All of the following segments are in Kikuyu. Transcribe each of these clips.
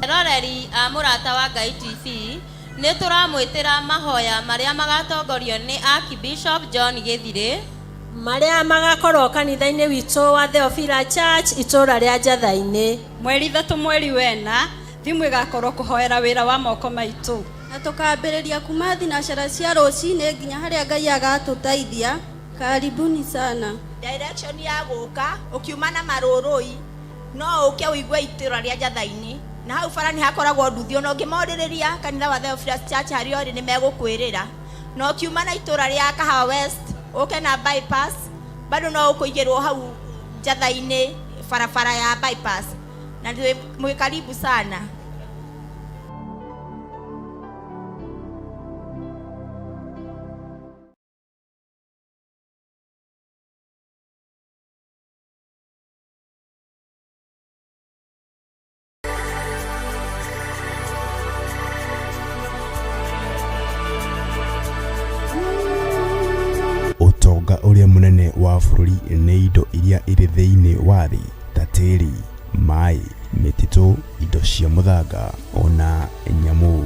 Eroreri a Mũrata wa Ngai TV, nĩ tũramwĩtĩra mahoya marĩa magatongorio nĩ Archbishop John Gĩthirĩ. Marĩa magakorwo kanitha-inĩ witũ wa Theophila Church itũũra rĩa Njatha-inĩ. Mweri 3 mweri wena, thimũ ĩgakorwo kũhoera wĩra wa moko maitũ. Na tũkambĩrĩria kuma thinacara cia rũcinĩ nginya harĩa Ngai agatũteithia. Karibuni sana. Direction ya gũka ũkiuma na marũrũi no ũke ũigue itũra rĩa Njatha-inĩ na hau bara nĩ hakoragwo nduthi ona ũngĩmorĩrĩria kanitha wa Theophilus Church harĩa ũrĩ nĩ megũkwĩrĩra na ũkiuma na itũra rĩa Kahawa West ũke na bypass bado no ũkũigĩrwo hau Njatha-inĩ barabara ya bypass na mwĩ karibu sana. Ũtonga ũrĩa mũnene wa bũrũri nĩ indo iria irĩ thĩinĩ wa thĩ ta tĩri, maĩ, mĩtitũ, indo cia mũthanga ona nyamũ.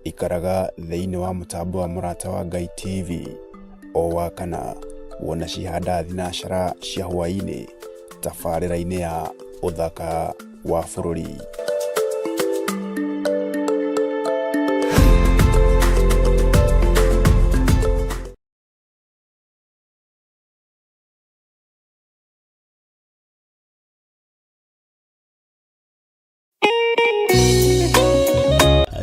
Ikaraga thĩinĩ wa mũtambo wa Mũrata wa Ngai TV o Wakana wona cihanda thinacara cia hwaĩ-inĩ tabarĩra-inĩ ya ũthaka wa bũrũri.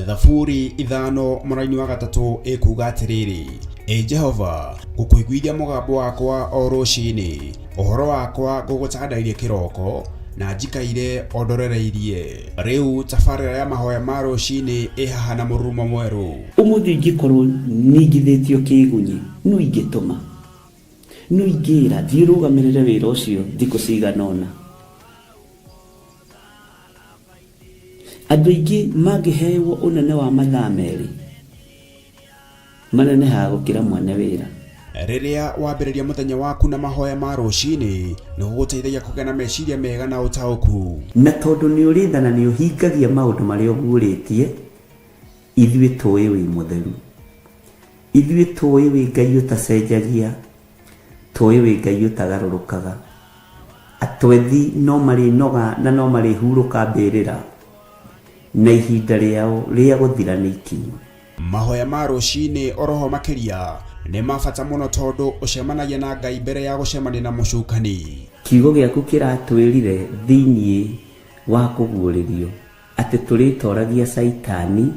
Thaburi 5:3 ĩkuuga atĩrĩrĩ, Ĩ Jehova, ngũkũiguithia mũgambo wakwa o rũcinĩ, ũhoro wakwa ngũgũtandairie kĩroko, na njikaire o ndorereirie. Rĩu tabarĩra ya mahoya ma rũcinĩ ĩ haha na mũrurumo mwerũ. Ũmũthĩ ingĩkorwo ningithĩtio kĩĩgunyĩ, nũ ingĩtũma? Nũ ingĩĩra, 'Thiĩ ũrũgamĩrĩre wĩra ũcio thikũ cigana ũna'? Andũ aingĩ mangĩhewo ũnene wa mathaa merĩ, manenehaga gũkĩra mwene wĩra. Rĩrĩa wambĩrĩria mũthenya waku na mahoya ma rũcinĩ, nĩ gũgũteithagia kũgĩa na meciria mega na ũtaũku. Na tondũ nĩ ũrĩ tha na nĩ ũhingagia maũndũ marĩa ũguũrĩtie, ithuĩ tũũĩ wĩ mũtheru. Ithuĩ tũũĩ wĩ Ngai ũtacenjagia, tũũĩ wĩ Ngai ũtagarũrũkaga. Atwethi no marĩnoga na no marĩhurũka mbĩrĩra, na ihinda rĩao rĩa gũthira nĩ ikinyu. Mahoya ma rũcinĩ oroho makĩria nĩ ma bata mũno tondũ ũcemanagia na Ngai mbere ya gũcemania na mũcukani. Kiugo gĩaku kĩratwĩrire thĩinĩ wa kũguũrĩrio atĩ tũrĩtoragia Caitani,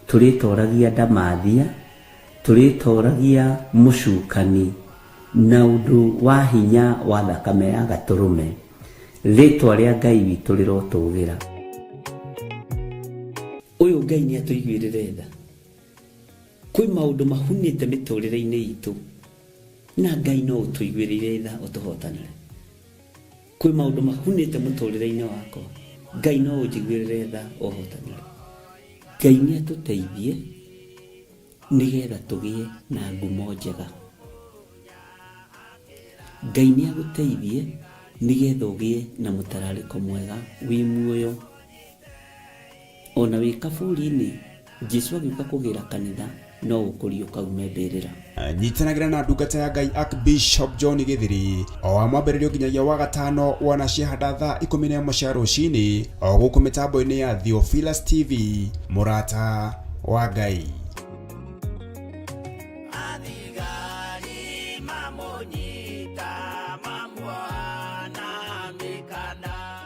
tũrĩtoragia ndamathia, tũrĩtoragia mũcukani na ũndũ wa hinya wa thakame ya Gatũrũme. Rĩtwa rĩa Ngai witũ rĩrotũgĩra. Ũyũ Ngai nĩ atũiguĩrĩre tha. Kwĩ maũndũ mahunĩte mĩtũrĩre-inĩ itũ na Ngai no ũtũiguĩrĩire tha ũtũhotanĩre. Kwĩ maũndũ mahunĩte mũtũrĩre-inĩ wakwa, Ngai no ũnjiguĩrĩre tha ũhotanĩre. Ngai nĩ atũteithie nĩgetha tũgĩe na ngumo njega. Ngai nĩ agũteithie nĩgetha ũgĩe na mũtararĩko mwega wĩ muoyo. Ona wĩ kaburi-inĩ, Jesu agĩũka kũgĩra kanitha no ũkũriũka ume mbĩrĩra. Nyitanagĩra na ndungata ya Ngai Archbishop John Gĩthiri o wa mwambĩrĩrio nginyagia wa gatano wona ciahanda thaa 11 cia rũcinĩ o gũkũ mĩtambo-inĩ ya Theophilus TV, mũrata wa Ngai. Athigari mamũnyita mamuoha na mĩkanda.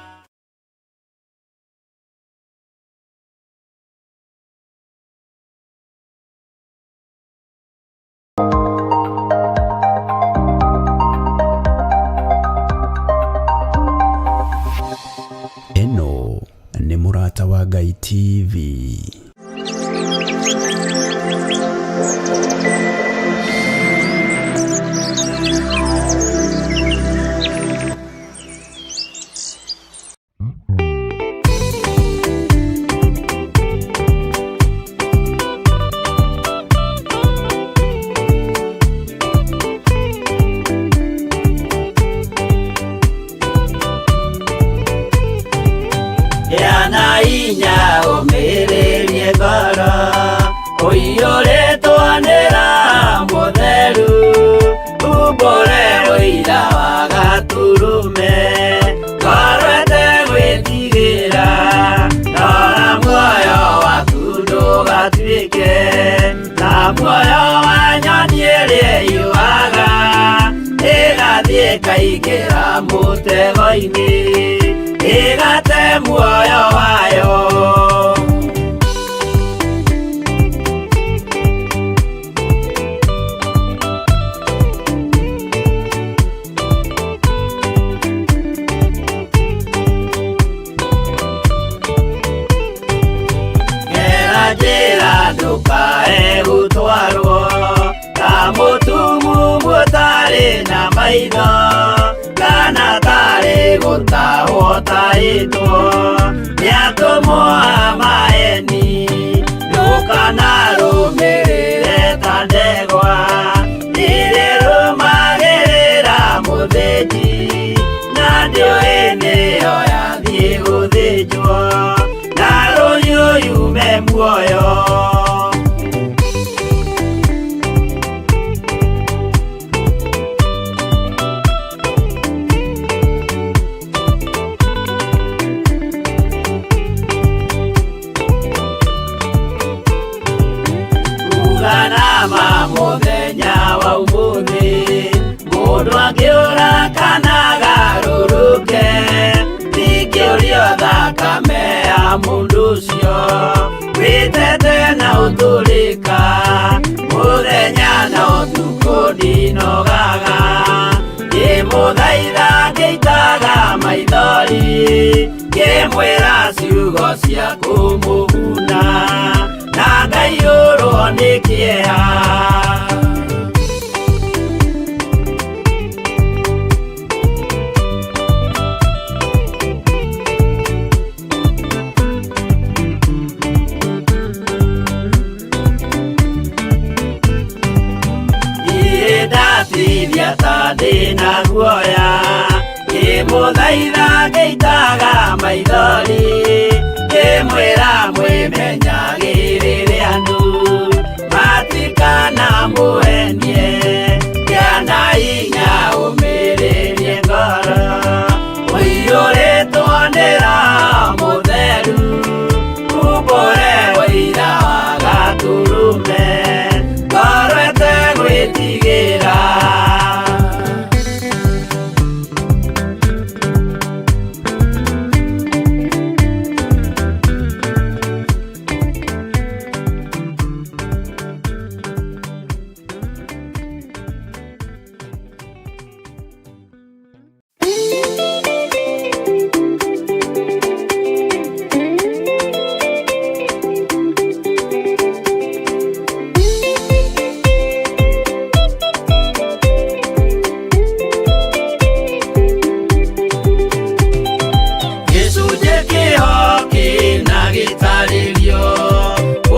Mũrata wa Ngai TV. Gĩa inya ũmĩrĩrie ngoro ũiyũrĩtwo nĩ Roho Mũtheru umbũre ũira wa Gatũrũme ngoro ĩtegwĩtigĩra rora muoyo waku ndũgatuĩke ta muoyo wa nyoni ĩrĩa ĩyũaga ĩgathiĩ ĩkaingĩra mũtego-inĩ ĩgate muoyo wayo. Gera njĩra ndũkae gũtwarwo ta mũtumumu ũtarĩ na maitho kana tarĩ gũtahwo tahĩtwo nĩ atũmwo a maeni ndũkanarũmĩrĩre ta ndegwa ĩrĩrũmagĩrĩra mũthĩnji na ndĩũĩ nĩyo yathiĩ gũthĩnjwo na rũhiũ yume muoyo. Uganama mũthenya wa ũmũthĩ mũndũ angĩũra kana agarũrũke ndingĩũrio thakame ya mũndũ ũcio wĩtete na ũtũrĩka mũthenya na ũtukũ ndinogaga ngĩmũthaitha ngĩitaga maithori ngĩmwĩra ciugo cia kũmũguna na ngaiyũrwo nĩ kĩeha. Niĩ ndatithia ta ndĩna guoya ngĩmũthaitha ngĩitaga maithori ngĩmwĩra mwĩmenyagĩrĩre andũ matikana mũhenie gĩa na hinya ũmĩrĩrie ngoro ũiyũrĩtwo nĩ Roho Mũtheru umbũre ũira wa Gatũrũme ngoro ĩtegwĩtigĩra. Gĩcunjĩ kĩho kĩna gĩtarĩrio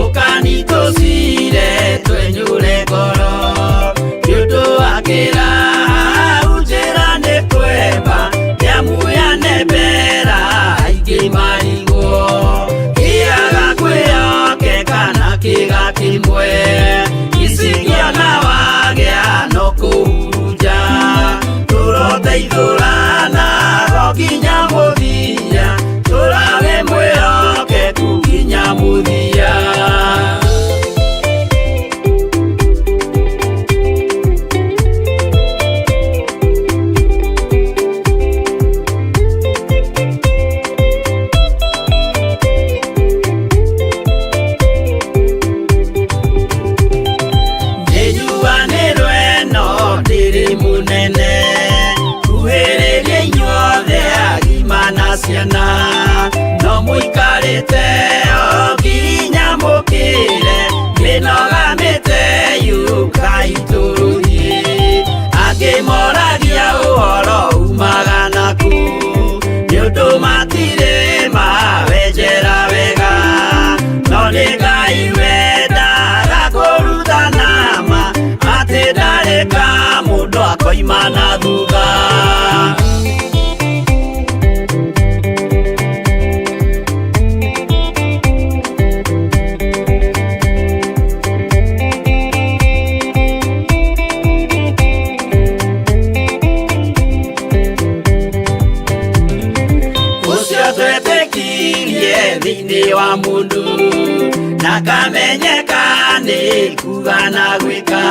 ũkanitũcire twenyũre ngoro nĩ ũndũ wa kĩraha njĩra nĩ kwemba nĩamuyane mbera aingĩ marigwo kĩaga kwĩyokeka na kĩga kĩmwe icingĩona wagĩa no kũhurunja tũroteithũrana go nginya mũthia tũrage mwĩhokeku nginya mũthia. Nĩnjuanĩrwo ĩno ndĩrĩ mũnene kuhĩrĩria inyuothe agima na ciana no mũikarĩre Mĩnoga o nginya mũkĩre, mĩnoga mĩte yũkai tũthiĩ. Angĩ moragia ũhoro umaga naku, nĩ ũndũ matirĩ mawenjera wega. No nĩ Ngai wendaga kũrutana ma, atĩ ndarĩ ka mũndũ akoima na thutha. Ũcio twetĩkirie thĩinĩ wa mũndũ, na kamenyeka nĩ kuga na gwĩka.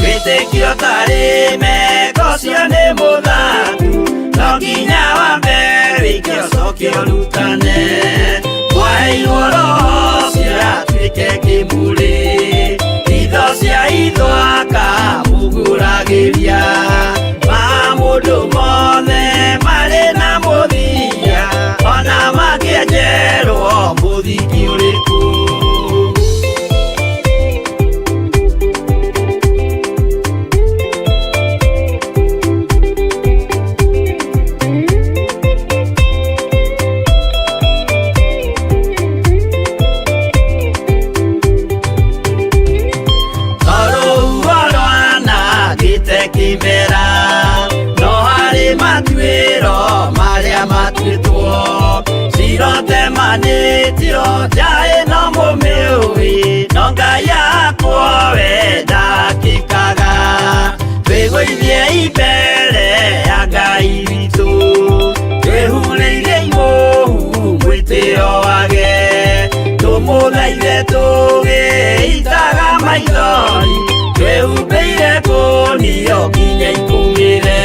Wĩtĩkio tarĩ meko ũcio nĩ mũthaku, no nginya wambe wĩke ũcoke ũrutane. Mwaheirwo roho ũcio atuĩke kĩmũrĩ, itho cia itho akamũgũragĩria. Maũndũ mothe marĩ na mũthia, ona mangĩenjerwo mũthingi ũrĩkũ. Tondũ rwanangĩte kĩmera, no harĩ matuĩro marĩa matuĩtwo. Cirotemanĩtio nja ĩno mũmĩũĩ, no Ngai akwo we ndakĩkaga. Twĩgũithie mbere ya Ngai witũ, twĩhurĩirie imũhu mwĩtĩo wage. Tũmũthaithe tũgĩitaga maithori, twĩhumbĩire kũnio nginya ikũmĩre.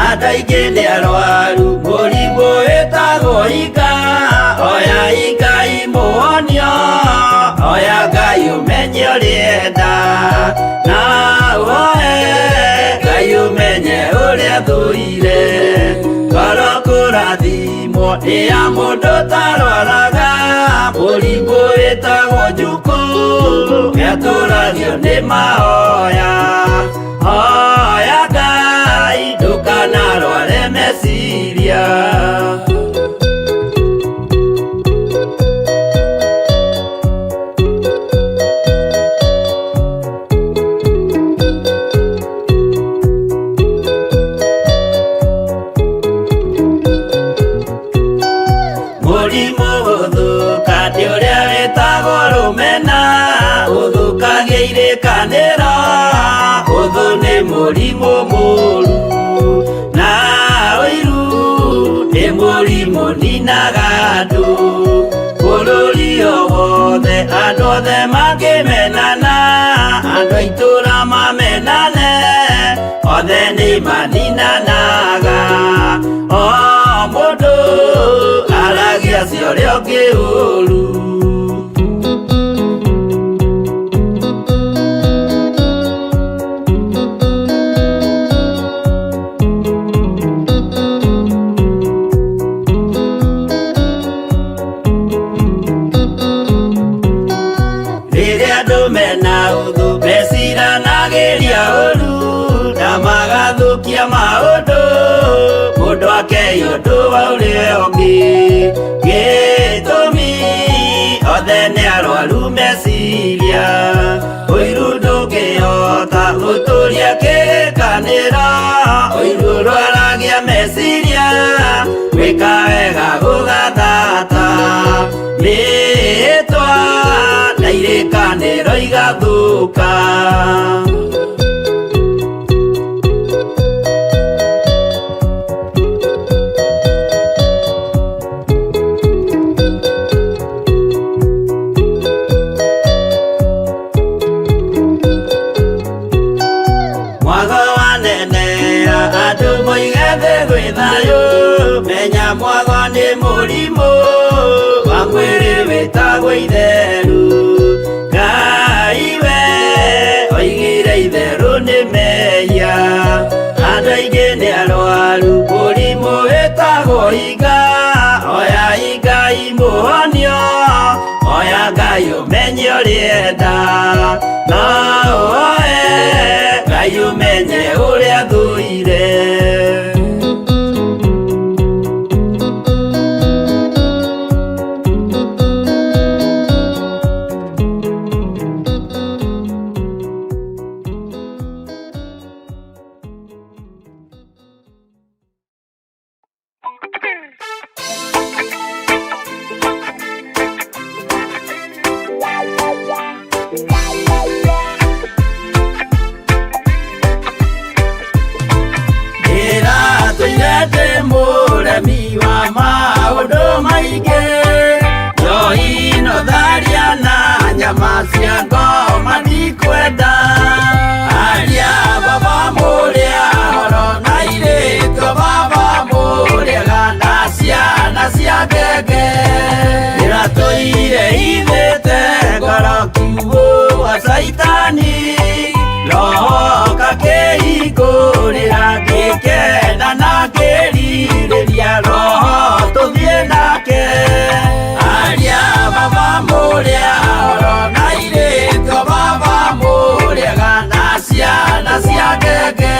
Andũ aingĩ nĩ arwaru mũrimũ wĩtagwo ika, oya Ngai mũhonio, oya Ngai ũmenye ũrĩa enda, na ũhoe Ngai ũmenye ũrĩa thũire. Ngoro kũrathimwo nĩ ya mũndũ ũtarwaraga, mũrimũ wĩtagwo njukũ, nĩatũragio nĩ mahoya. Hoya Ngai ndũkanarware meciria. Mũrimũ gũthũka nĩ ũrĩa wĩtagwo rũmena, ũthũkagia irĩkanĩro, ũthũ nĩ mũrimũ mũru. Na ũiru nĩ mũrimũ ninaga andũ, bũrũri o wothe andũ othe mangĩmenana, andũ a itũũra mamenane, othe nĩ maninanaga. O mũndũ aragia cia ũrĩa ũngĩ ũru. Rĩrĩa andũ mena ũthũ meciragia Ndũgetĩkĩre ũndũ wa ũrĩa ũngĩ gĩtũmi othe nĩ arwaru meciria ũiru ndũngĩhota gũtũria kĩrĩkanĩro ũiru ũrwaragia meciria gwĩka wega gũgathata mĩĩtwa na irĩkanĩro igathũka. Mwago wanenea andũ moige thĩ gwĩ thayũ menya mwago nĩ mũrimũ wa mwĩrĩ wĩtagwo itheru Ngai we oigire itherũ nĩ mehia andũ aingĩ nĩ arwaru mũrimũ wĩtagwo hinga oya Ngai mũhonio oya Ngai ũmenye ũrĩenda no ũhoe Ngai ũmenye ũrĩa thũire. Ndĩratũire ndĩ mũremi wa maũndũ maingĩ njohi no tharia na nyama cia ngoma ndikwenda aria baba mũrĩa horo na irĩtwo baba mũrĩega na ciana cia ngenge ndĩratũire ithĩte ngoro kiugũ wa caitani roho kakĩhingũrĩra ngĩkena na ngĩrirĩria roho tũthiĩ nake aria baba mũrĩa horo na irĩtwo baba mũrĩega na ciana cia ngenge.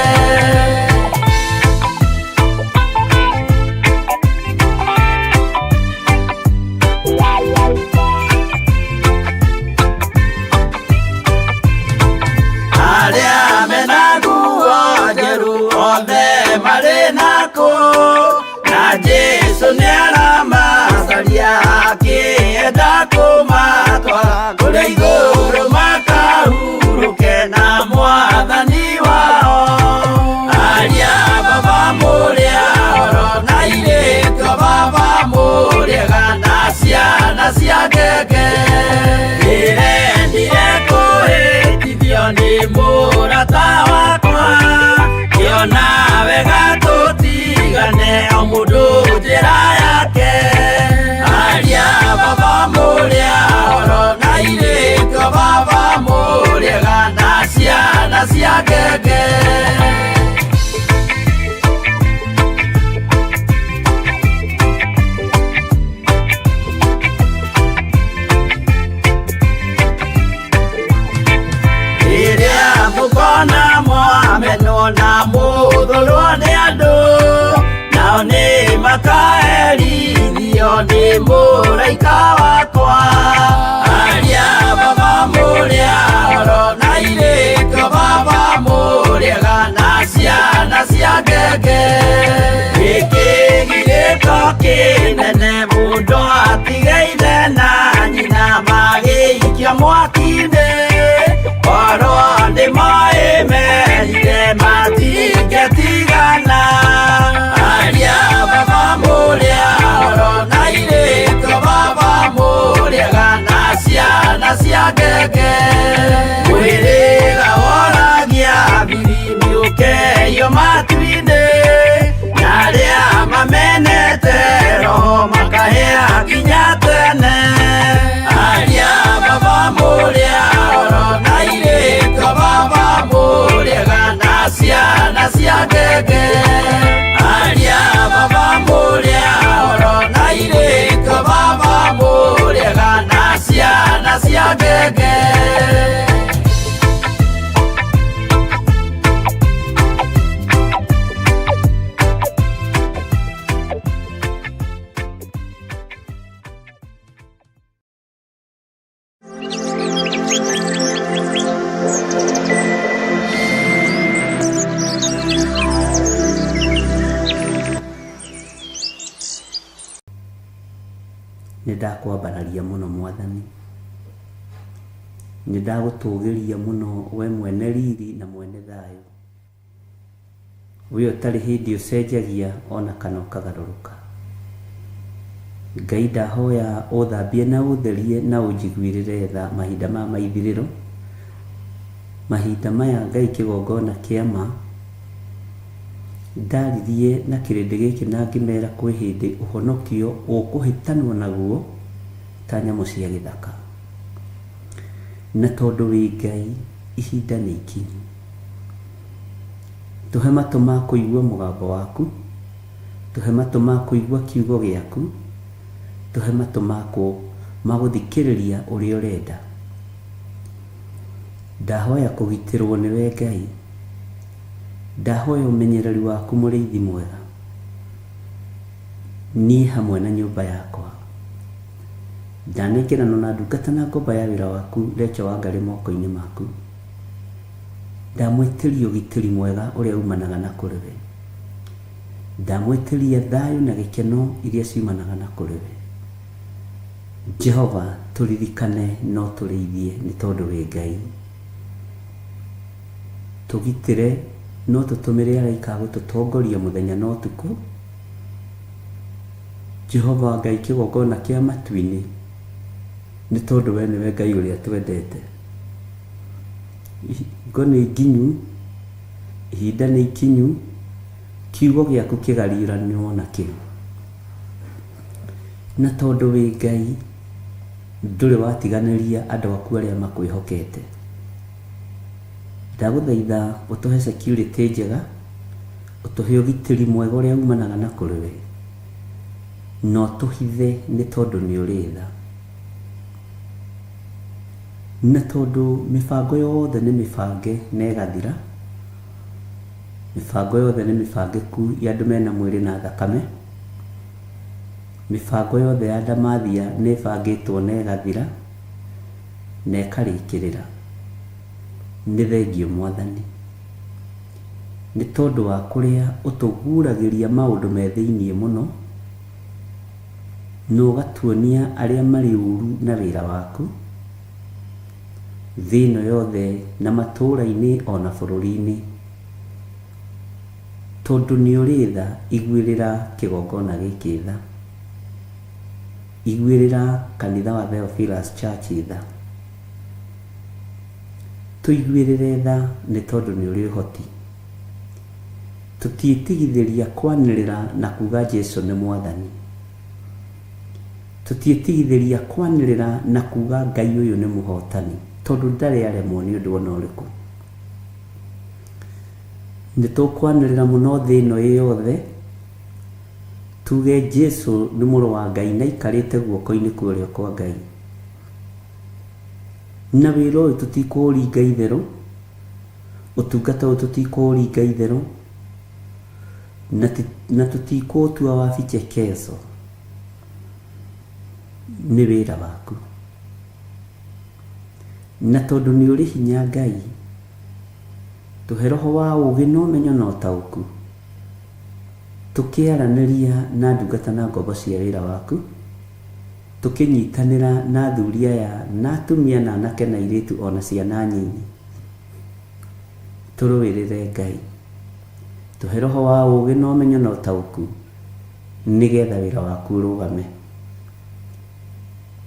Arĩa mena nguo njerũ othe marĩ nakũ na Jesũ nĩaramacaria akĩenda kũmatwara kũrĩa igũrũ makahurũke na mwathani wao aria baba mũrĩa horo na irĩtwo baba mũrĩega na ciana cia ngenge ndĩrendire kũhĩtithio nĩ mũrata wakwa ngĩona wega tũtigane o mũndũ njĩra yake aria baba mũrĩa horo na irĩtwo baba mũrĩega na ciana cia ngenge. Rĩrĩa mũkona mwamenwo na mũthũrwo nĩ andũ nao nĩ makaherithio nĩ mũraika wakwa aria baba mũrĩa horo na irĩtwo baba mũrĩega na ciana cia ngenge gĩkĩ gĩgĩko kĩnene mũndũ atige ithe na nyina magĩikio mwaki-inĩ korwo nĩ moĩ merire matingĩtigana aria baba mũrĩa horo na irĩtwo baba mũrĩega na ciana cia ngenge mwĩrĩga woragia biri mĩũkeio matu-inĩ na arĩa mamenete roho makahĩa nginya tene aria baba mũrĩa horo na irĩtwo baba mũrĩega na ciana cia ngenge aria baba mũrĩa horo na irĩtwo baba mũrĩega na ciana cia ngenge. Nĩ ndakwambararia mũno Mwathani. Nĩ ndagũtũgĩria mũno we mwene riri na mwene thayũ. We ũtarĩ hĩndĩ ũcenjagia ona kana ũkagarũrũka. Ngai ndahoya ũthambie na ũtherie na ũnjiguĩrĩre tha mahinda maya ma ithirĩro. Mahinda maya Ngai kĩgongona kĩa ma. Ndaririe na kĩrĩndĩ gĩkĩ na ngĩmera kwĩ hĩndĩ ũhonokio ũkũhĩtanwo naguo ta nyamũ cia gĩthaka. Na tondũ wĩ Ngai, ihinda nĩ ikinyu. Tũhe matũ ma kũigua mũgambo waku, tũhe matũ ma kũigua kiugo gĩaku, tũhe matũ ma gũthikĩrĩria ũrĩa ũrenda. Ndahoya kũgitĩrwo nĩwe Ngai. Ndahoya ũmenyereri waku mũrĩithi mwega. Niĩ hamwe na nyũmba yakwa. Ndanengeranwo na ndungata na ngombo ya wĩra waku Rachel Wangari moko-inĩ maku. Ndamwĩtĩria ũgitĩri mwega ũrĩa umanaga na kũrĩ we. Ndamwĩtĩria thayũ na gĩkeno iria ciumanaga na kũrĩ we. Jehova tũririkane no tũrĩithie nĩ tondũ wĩ Ngai. Tũgitĩre no tũtũmĩre araika a gũtũtongoria mũthenya na ũtukũ. Jehova Ngai kĩgongona kĩa matu-inĩ, nĩ tondũ we nĩwe Ngai ũrĩa twendete. Hingo nĩ nginyu, ihinda nĩ ikinyu, kiugo gĩaku kĩgariũranwo nakĩo. Na tondũ wĩ Ngai, ndũrĩ watiganĩria andũ aku arĩa makwĩhokete. Ndagũthaitha ũtũhe security njega, ũtũhe ũgitĩri mwega ũrĩa umanaga na kũrĩ we, na ũtũhithe nĩ tondũ nĩ ũrĩ tha. Na tondũ mĩbango yothe nĩ mĩbange na ĩgathira, mĩbango yothe nĩ mĩbangĩku ya andũ mena mwĩrĩ na thakame, mĩbango yothe ya ndamathia nĩ ĩbangĩtwo na ĩgathira na ĩkarĩkĩrĩra. Nĩ thengiũ Mwathani, nĩ tondũ wa kũrĩa ũtũguũragĩria maũndũ me thĩiniĩ mũno, na ũgatuonia arĩa marĩ ũru na wĩra waku, thĩ ĩno yothe na matũũra-inĩ ona bũrũri-inĩ. Tondũ nĩ ũrĩ tha, iguĩrĩra kĩgongona gĩkĩ tha. Iguĩrĩra kanitha wa Theophilus Church tha. Tũiguĩrĩre tha nĩ tondũ nĩ ũrĩ ũhoti. Tũtiĩtigithĩria kwanĩrĩra na kuga Jesu nĩ Mwathani. Tũtiĩtigithĩria kwanĩrĩra na kuga Ngai ũyũ nĩ mũhotani, tondũ ndarĩ aremwo nĩ ũndũ ona ũrĩkũ. Nĩ tũkwanĩrĩra mũno thĩ ĩno ĩ yothe, tuge Jesu nĩ mũrũ wa Ngai na aikarĩte guoko-inĩ kwa ũrĩo kwa Ngai. Na wĩra ũyũ tũtikũũringa itherũ, ũtungata ũyũ tũtikũũringa itherũ, na tũtikũũtua wa vichekezo. Nĩ wĩra waku. Na tondũ nĩ ũrĩ hinya Ngai, tũhe roho wa ũũgĩ na ũmenyo na ũtaũku, tũkĩaranĩria na ndungata na ngombo cia wĩra waku, tũkĩnyitanĩra na athuri aya na atumia na anake na airĩtu ona ciana nyinyi. Tũrũĩrĩre Ngai. Tũhe roho wa ũũgĩ na ũmenyo na ũtaũku, nĩgetha wĩra waku ũrũgame.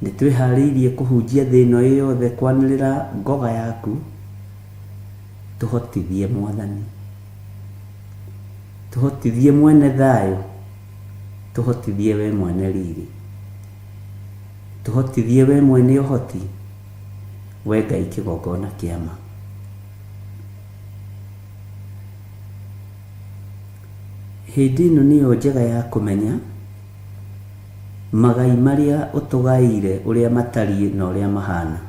Nĩ twĩharĩirie kũhunjia thĩ ĩno ĩ yothe kwanĩrĩra ngoga yaku, tũhotithie Mwathani. Tũhotithie mwene thayũ, tũhotithie we mwene riri. Tũhotithie we mwene ũhoti, we Ngai kĩgongona kĩa ma. Hĩndĩ ĩno nĩyo njega ya kũmenya magai marĩa ũtũgaĩire ũrĩa matariĩ na ũrĩa mahana.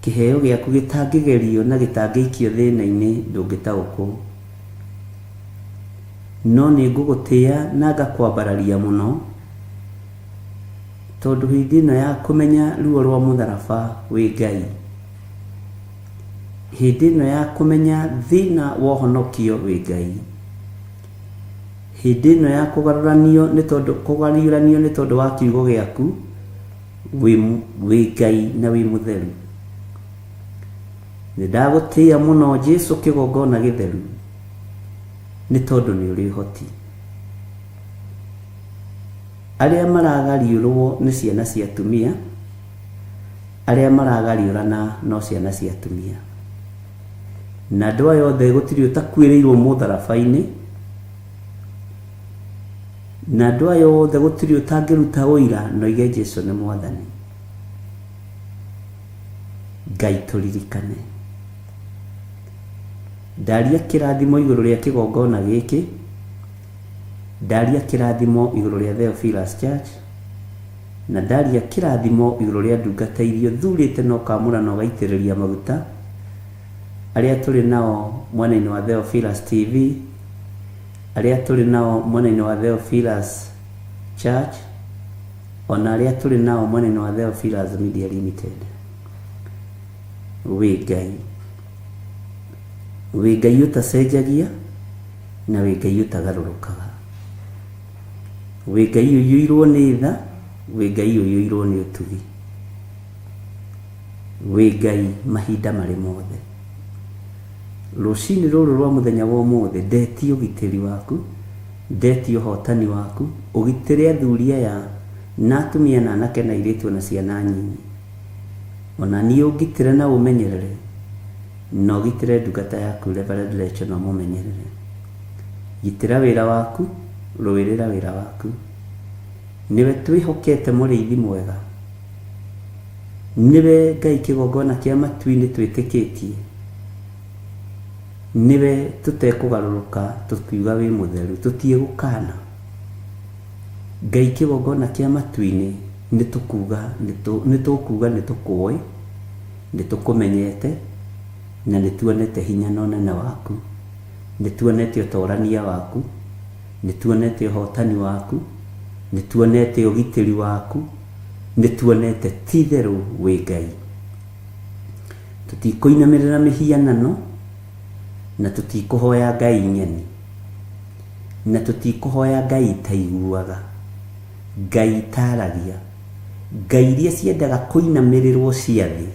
Kĩheo gĩaku gĩtangĩgerio na gĩtangĩikio thĩna-inĩ ndũngĩtaũkwo. No nĩ ngũgũtĩa na ngakwambararia mũno, tondũ hĩndĩ ĩno ya kũmenya ruo rwa mũtharaba wĩ Ngai, hĩndĩ ĩno ya kũmenya thĩna wa ũhonokio wĩ Ngai, Hĩndĩ ĩno ya kũgarũranio nĩ tondũ kũgariũranio nĩ tondũ wa kiugo gĩaku, wĩ wĩ Ngai na wĩ mũtheru. Nĩ ndagũtĩĩa mũno Jesu kĩgongona gĩtheru, nĩ tondũ nĩ ũrĩ ũhoti. Arĩa maragariũrwo nĩ ciana cia atumia, arĩa maragariũrana no ciana cia atumia. Na andũ aya othe gũtirĩ ũtakuĩrĩirwo mũtharaba-inĩ, na andũ aya othe gũtirĩ ũtangĩruta ũira na oige Jesu nĩ Mwathani. Ngai tũririkane. Ndaria kĩrathimo igũrũ rĩa kĩgongona gĩkĩ, ndaria kĩrathimo igũrũ rĩa Theophilus Church, na ndaria kĩrathimo igũrũ rĩa ndungata iria ũthurĩte na ũkamũra na ũgaitĩrĩria maguta, arĩa tũrĩ nao mwena-inĩ wa Theophilus TV, arĩa tũrĩ nao mwena-inĩ wa Theophilus Church, ona arĩa tũrĩ nao mwena-inĩ wa Theophilus Media Limited. Wĩ Ngai. Wĩ Ngai ũtacenjagia na wĩ Ngai ũtagarũrũkaga. Wĩ Ngai ũiyũirwo nĩ tha, wĩ Ngai ũiyũirwo nĩ ũtugi. Wĩ Ngai mahinda marĩ mothe. Rũcinĩ rũrũ rwa mũthenya wa ũmũthĩ ndetia ũgitĩri waku, ndetia ũhotani waku, ũgitĩre athuri aya na atumia na anake na airĩtu ona ciana nyinyi. Ona niĩ ũngitĩre na ũmenyerere, na ũgitĩre ndungata yaku Reverend Rachel na ũmũmenyerere. Gitĩra wĩra waku, rũĩrĩra wĩra waku. Nĩwe twĩhokete mũrĩithi mwega. Nĩwe Ngai kĩgongona kĩa matu-inĩ twĩtĩkĩtie. Nĩwe tũtekũgarũrũka tũkiuga wĩ mũtheru, tũtiĩgũkana. Ngai kĩgongona kĩa matu-inĩ nĩtũkuga nĩtũkuga nĩtũkũĩ, nĩtũkũmenyete, na nĩtuonete hinya na ũnene waku, nĩtuonete ũtorania waku, nĩtuonete ũhotani waku, nĩtuonete ũgitĩri waku, nĩtuonete ti-itherũ wĩ Ngai. Tũtikũinamĩrĩra mĩhianano, na tũtikũhoya ngai ng'eni, na tũtikũhoya ngai itaiguaga, ngai itaragia, ngai iria ciendaga kũinamĩrĩrwo cia thĩ,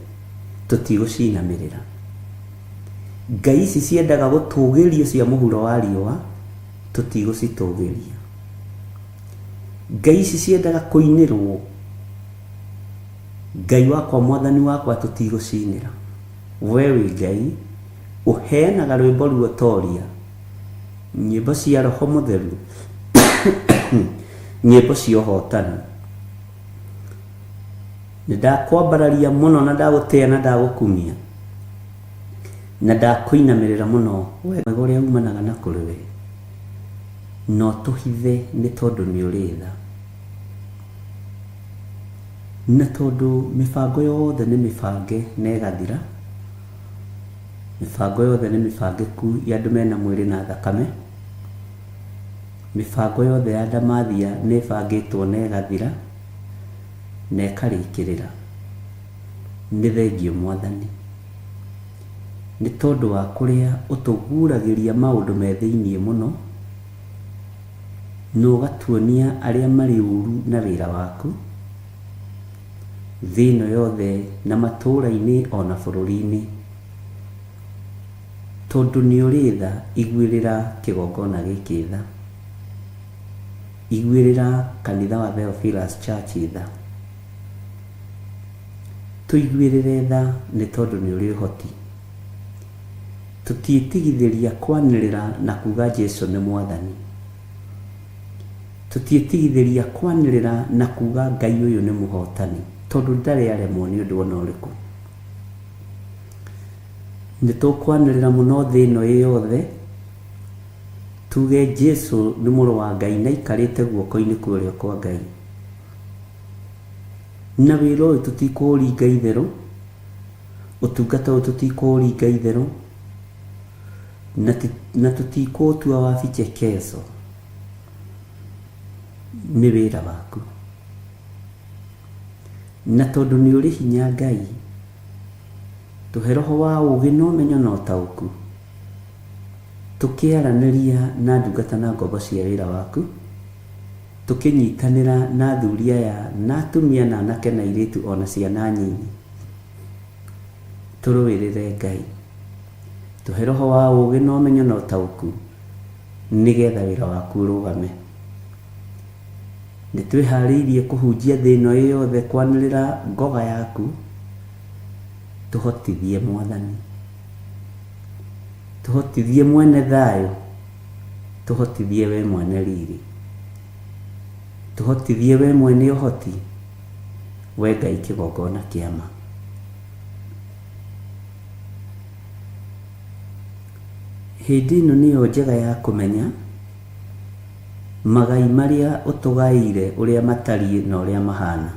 tũtigũcinamĩrĩra. Ngai ici ciendaga gũtũgĩrio cia mũhuro wa riũa, tũtigũcitũgĩria. Ngai ici ciendaga kũinĩrwo, Ngai wakwa mwathani wakwa tũtigũcinĩra. We wĩ Ngai ũheanaga rwĩmbo ruotoria, nyĩmbo cia roho mũtheru, nyĩmbo cia ũhotani. Nĩ ndakwambararia mũno na ndagũtĩa na ndagũkumia na ndakũinamĩrĩra mũno wega ũrĩa umanaga na kũrĩ we, na ũtũhithe nĩ tondũ nĩ ũrĩ tha. Na tondũ mĩbango yothe nĩ mĩbange na ĩgathira, mĩbango yothe nĩ mĩbangĩku ya andũ mena mwĩrĩ na thakame, mĩbango yothe ya ndamathia nĩ ĩbangĩtwo na ĩgathira na ĩkarĩkĩrĩra. Nĩ thengiũ Mwathani, nĩ tondũ wa kũrĩa ũtũguũragĩria maũndũ me thĩiniĩ mũno, Na ũgatuonia arĩa marĩ ũũru na wĩra waku, thĩ ĩno yothe na matũũra-inĩ o na bũrũri-inĩ. Tondũ nĩ ũrĩ tha, iguĩrĩra kĩgongona gĩkĩ tha. Iguĩrĩra kanitha wa Theophilus Church tha. Tũiguĩrĩre tha nĩ tondũ nĩ ũrĩ ũhoti. Tũtiĩtigithĩria kwanĩrĩra na kuuga Jesu nĩ Mwathani. Tũtiĩtigithĩria kwanĩrĩra na kuuga Ngai ũyũ nĩ mũhotani, tondũ ndarĩ aremwo nĩ ũndũ ona ũrĩkũ. Nĩ tũkwanĩrĩra mũno thĩ ĩno ĩ yothe, tuge Jesu nĩ mũrũ wa Ngai na aikarĩte guoko-inĩ kwa ũrĩo kwa Ngai. Na wĩra ũyũ tũtikũũringa itherũ, Ũtungata ũyũ tũtikũũringa itherũ, na ti, na tũtikũũtua wa vichekezo. Nĩ wĩra waku. Na tondũ nĩ ũrĩ hinya Ngai, tũhe roho wa ũũgĩ na ũmenyo na ũtaũku. Tũkĩaranĩria na ndungata na ngombo cia wĩra waku, tũkĩnyitanĩra na athuri aya na atumia na anake na airĩtu ona ciana nyinyi, tũrũĩrĩre Ngai. Tũhe roho wa ũũgĩ na ũmenyo na ũtaũku nĩgetha wĩra waku ũrũgame. Nĩ twĩharĩirie kũhunjia thĩ ĩno ĩ yothe kwanĩrĩra ngoga yaku, tũhotithie Mwathani. Tũhotithie mwene thayũ, tũhotithie we mwene riri, tũhotithie we mwene ũhoti, we Ngai kĩgongona kĩa ma. Hĩndĩ ĩno nĩyo njega ya kũmenya magai marĩa ũtũgaĩire ũrĩa matariĩ na ũrĩa mahana.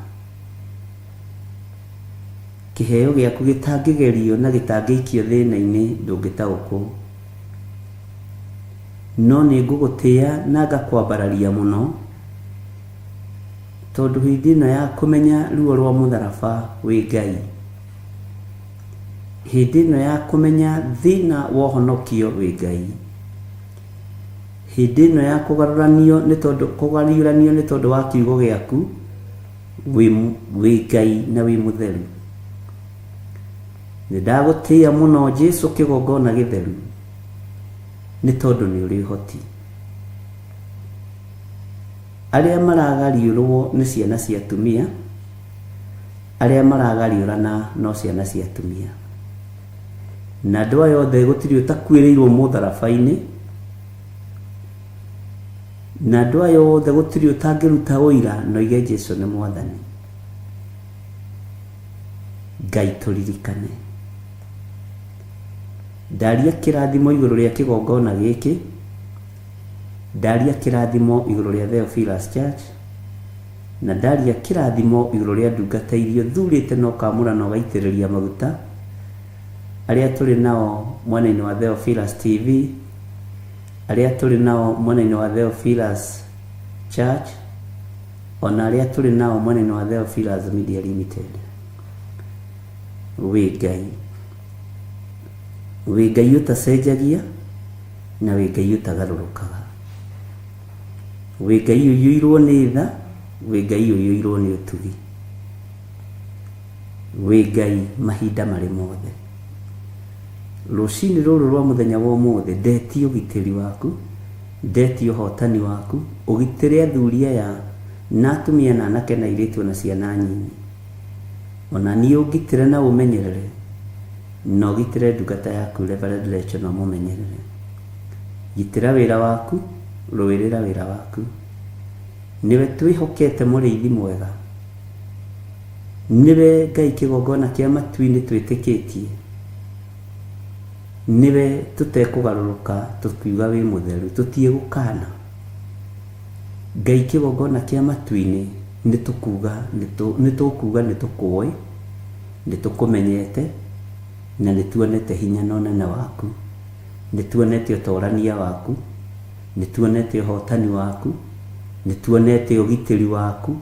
Kĩheo gĩaku gĩtangĩgerio na gĩtangĩikio thĩna-inĩ ndũngĩtaũkwo. No nĩ ngũgũtĩa na ngakwambararia mũno, tondũ hĩndĩ ĩno ya kũmenya ruo rwa mũtharaba wĩ Ngai, hĩndĩ ĩno ya kũmenya thĩna wa ũhonokio wĩ Ngai, hĩndĩ ĩno ya kũgarũranio nĩ tondũ kũgariũranio nĩ tondũ wa kiugo gĩaku wĩ wĩ Ngai na wĩ mũtheru. Nĩ ndagũtĩa mũno Jesu kĩgongona gĩtheru nĩ tondũ nĩ ũrĩ ũhoti. Arĩa maragariũrwo nĩ ciana cia atumia, arĩa maragariũrana no ciana cia atumia. Na andũ aya othe gũtirĩ ũtakuĩrĩirwo mũtharaba-inĩ, na andũ aya othe gũtirĩ ũtangĩruta ũira na oige Jesu nĩ Mwathani. Ngai tũririkane. Ndaria kĩrathimo igũrũ rĩa kĩgongona gĩkĩ, ndaria kĩrathimo igũrũ rĩa Theophilus Church, na ndaria kĩrathimo igũrũ rĩa ndungata iria ũthurĩte na ũkamũra na ũgaitĩrĩria maguta, arĩa tũrĩ nao mwena-inĩ wa Theophilus TV, arĩa tũrĩ nao mwena-inĩ wa Theophilus Church, ona arĩa tũrĩ nao mwena-inĩ wa Theophilus Media Limited. Wĩ Ngai, wĩ Ngai ũtacenjagia na wĩ Ngai ũtagarũrũkaga, wĩ Ngai ũiyũirwo nĩ tha, wĩ Ngai ũiyũirwo nĩ ũtugi, wĩ Ngai mahinda marĩ mothe. Rũcinĩ rũrũ rwa mũthenya wa ũmũthĩ ndetia ũgitĩri waku, ndetia ũhotani waku, ũgitĩre athuri aya na atumia na anake na airĩtu ona ciana nyinyi. Ona niĩ ũngitĩre na ũmenyerere, na ũgitĩre ndungata yaku Reverend Lecho na ũmũmenyerere. Gitĩra wĩra waku, rũĩrĩra wĩra waku. Nĩwe twĩhokete mũrĩithi mwega. Nĩwe Ngai kĩgongona kĩa matu-inĩ twĩtĩkĩtie. Nĩwe tũtekũgarũrũka tũkiuga wĩ mũtheru, tũtiĩgũkana. Ngai kĩgongona kĩa matu-inĩ nĩtũkuga nĩtũkuga nĩtũkũĩ, nĩtũkũmenyete, na nĩtuonete hinya na ũnene waku, nĩtuonete ũtorania waku, nĩtuonete ũhotani waku, nĩtuonete ũgitĩri waku,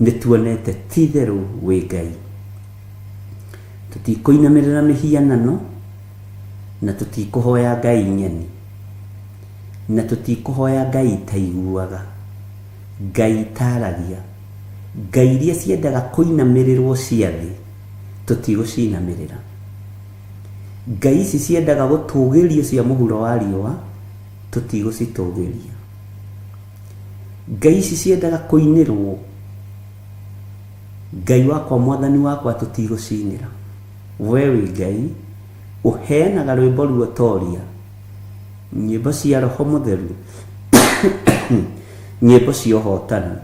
nĩtuonete ti-itherũ wĩ Ngai. Tũtikũinamĩrĩra mĩhianano, na tũtikũhoya ngai ng'eni, na tũtikũhoya ngai itaiguaga, ngai itaragia, ngai iria ciendaga kũinamĩrĩrwo cia thĩ, tũtigũcinamĩrĩra. Ngai ici ciendaga gũtũgĩrio cia mũhuro wa riũa, tũtigũcitũgĩria. Ngai ici ciendaga kũinĩrwo, Ngai wakwa mwathani wakwa tũtigũcinĩra. We wĩ Ngai ũheanaga rwĩmbo ruotoria, nyĩmbo cia roho mũtheru, nyĩmbo cia ũhotani.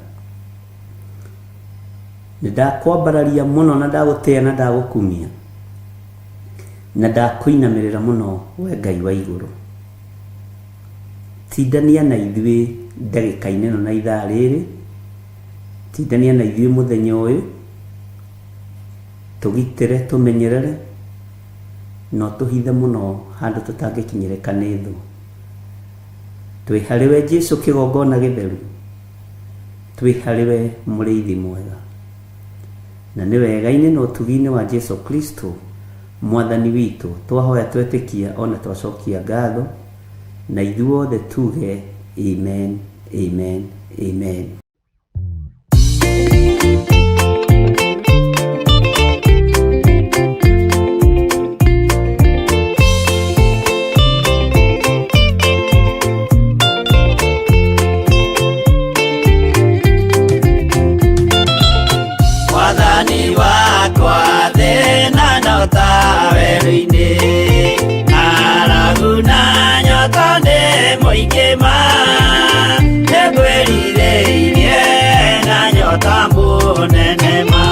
Nĩ ndakwambararia mũno na ndagũtĩa na ndagũkumia na ndakũinamĩrĩra mũno we Ngai wa igũrũ. Tindania na ithuĩ ndagĩka-inĩ ĩno na ithaa rĩrĩ, tindania na ithuĩ mũthenya ũyũ, tũgitĩre, tũmenyerere, na ũtũhithe mũno handũ tũtangĩkinyĩrĩka nĩ thũ. Twĩ harĩwe Jesu kĩgongona gĩtheru, twĩ harĩwe mũrĩithi mwega. Na nĩ wega-inĩ na ũtugi-inĩ wa Jesu Kristo mwathani witũ twahoya twetĩkia ona twacokia ngatho. Na ithuothe tuge amen, amen, amen. Mwathani wakwa thĩna no ta werũ-inĩ, ng'aragu na nyota nĩ mũingĩ ma, nĩngwĩrirĩirie na nyota mũnene ma,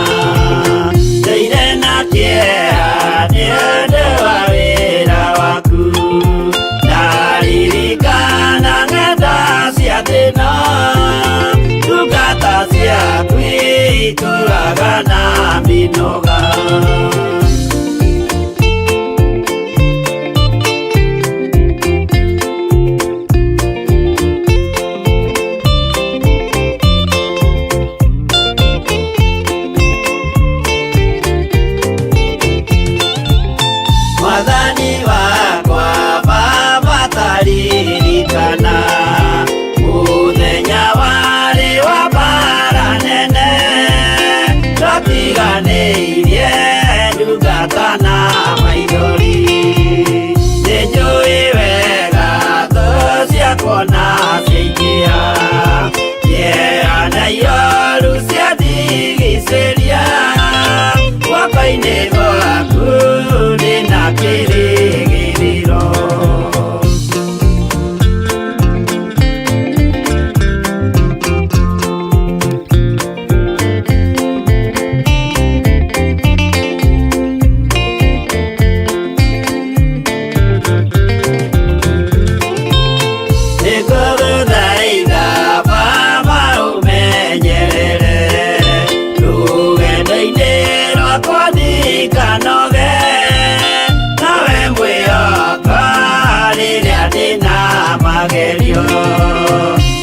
ndũire na kĩeha nĩ ũndũ wa wĩra waku, ndaririkana ng'enda cia thĩna, ndungata ciaku itũraga na mĩnoga. Mwathani wakwa Baba taririkana mũthenya warĩ wa mbara nene, twatiganĩirie ndungata na maithori, nĩnjũĩ wega thũ ciakwa na ciaingĩha, kĩeha na ioru ciandigicĩria, guoko-inĩ gwaku ndĩna kĩrĩgĩrĩro. Nĩngũgũthaitha Baba ũmenyerere rũgendo-inĩ rwakwa ndikanoge, nawe mwĩhoka rĩrĩa ndĩna magerio,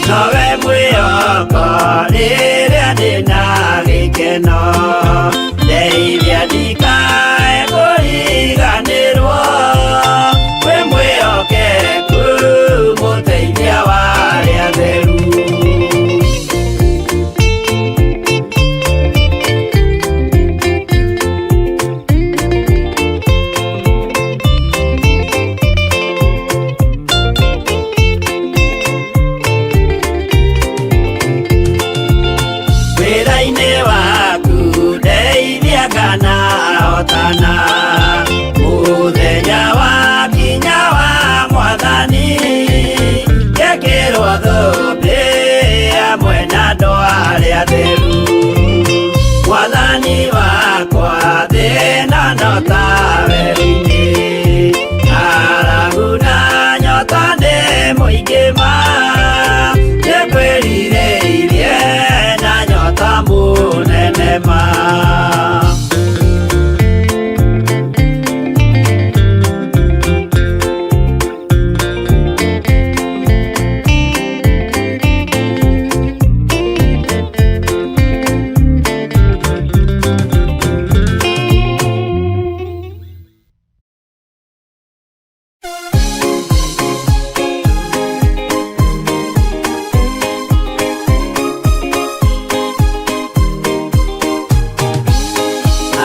nowe mwĩhoko rĩrĩa ndĩna gĩkeno, ndeithia ndikae kũriganĩrwo, wĩ mwĩhokeku mũteithia wa arĩa atheru. Wĩra-inĩ waku ndeithia kana hotana, mũthenya wa kinya wa mwathani, ngekĩrwo thũmbĩ hamwe na andũ arĩa atheru. Mwathani wakwa thĩna no ta werũ-inĩ, ng'aragu na nyota nĩ mũingĩ ma, nĩngwĩrirĩirie na nyota mũnene ma.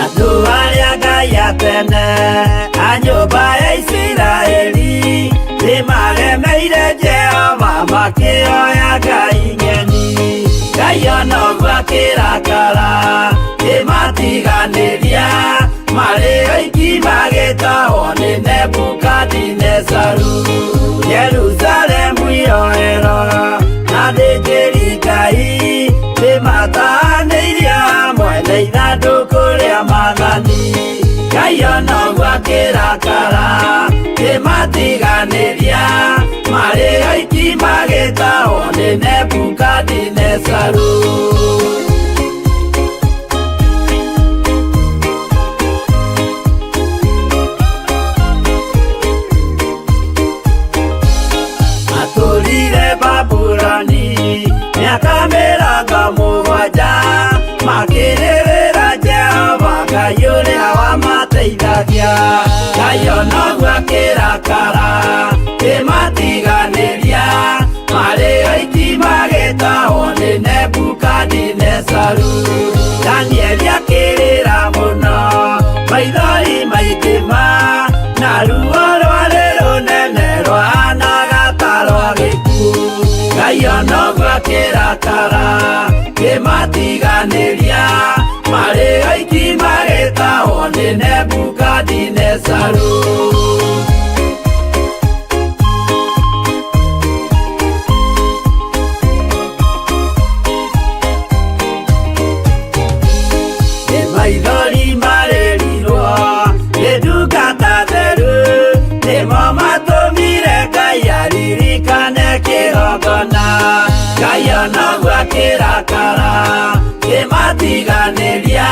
Andũ arĩa Ngai a tene a nyũmba ya Isiraeli nĩmaremeire Jehova makĩoya ngai ng'eni. Ngai ona ũguo akĩrakara kĩmatiganĩria, marĩ oiki magĩtahwo nĩ Nebukadinezaru. Jerusalemu iroero na athĩnjĩri Ngai nĩmatahanĩirie hamwe na ithandũkũ rĩa maathani. Ngai ona ũguo akĩrakara kĩmatiganĩria, marĩ oiki magĩtahwo nĩ Nebukadinezaru. Matũrire Babuloni mĩaka 70, makĩrĩrĩra Jehova Ngai ũrĩa wamateithagia. Ngai ona ũguo akĩrakara Kĩmatiganĩria marĩ oiki magĩtahwo nĩ Nebukadinezaru. Danieli akĩrĩra mũno, maithori maingĩ ma, na ruo rwarĩ rũnene rwahanaga ta rwa gĩkuũ. Ngai ona ũguo akĩrakara, kĩmatiganĩria marĩ oiki magĩtahwo nĩ Nebukadinezaru. Nĩ maithori marĩrirwo nĩ ndungata theru, nĩmo matũmire Ngai aririkane kĩgongona. Ngai ona ũguo akĩrakara, kĩmatiganĩria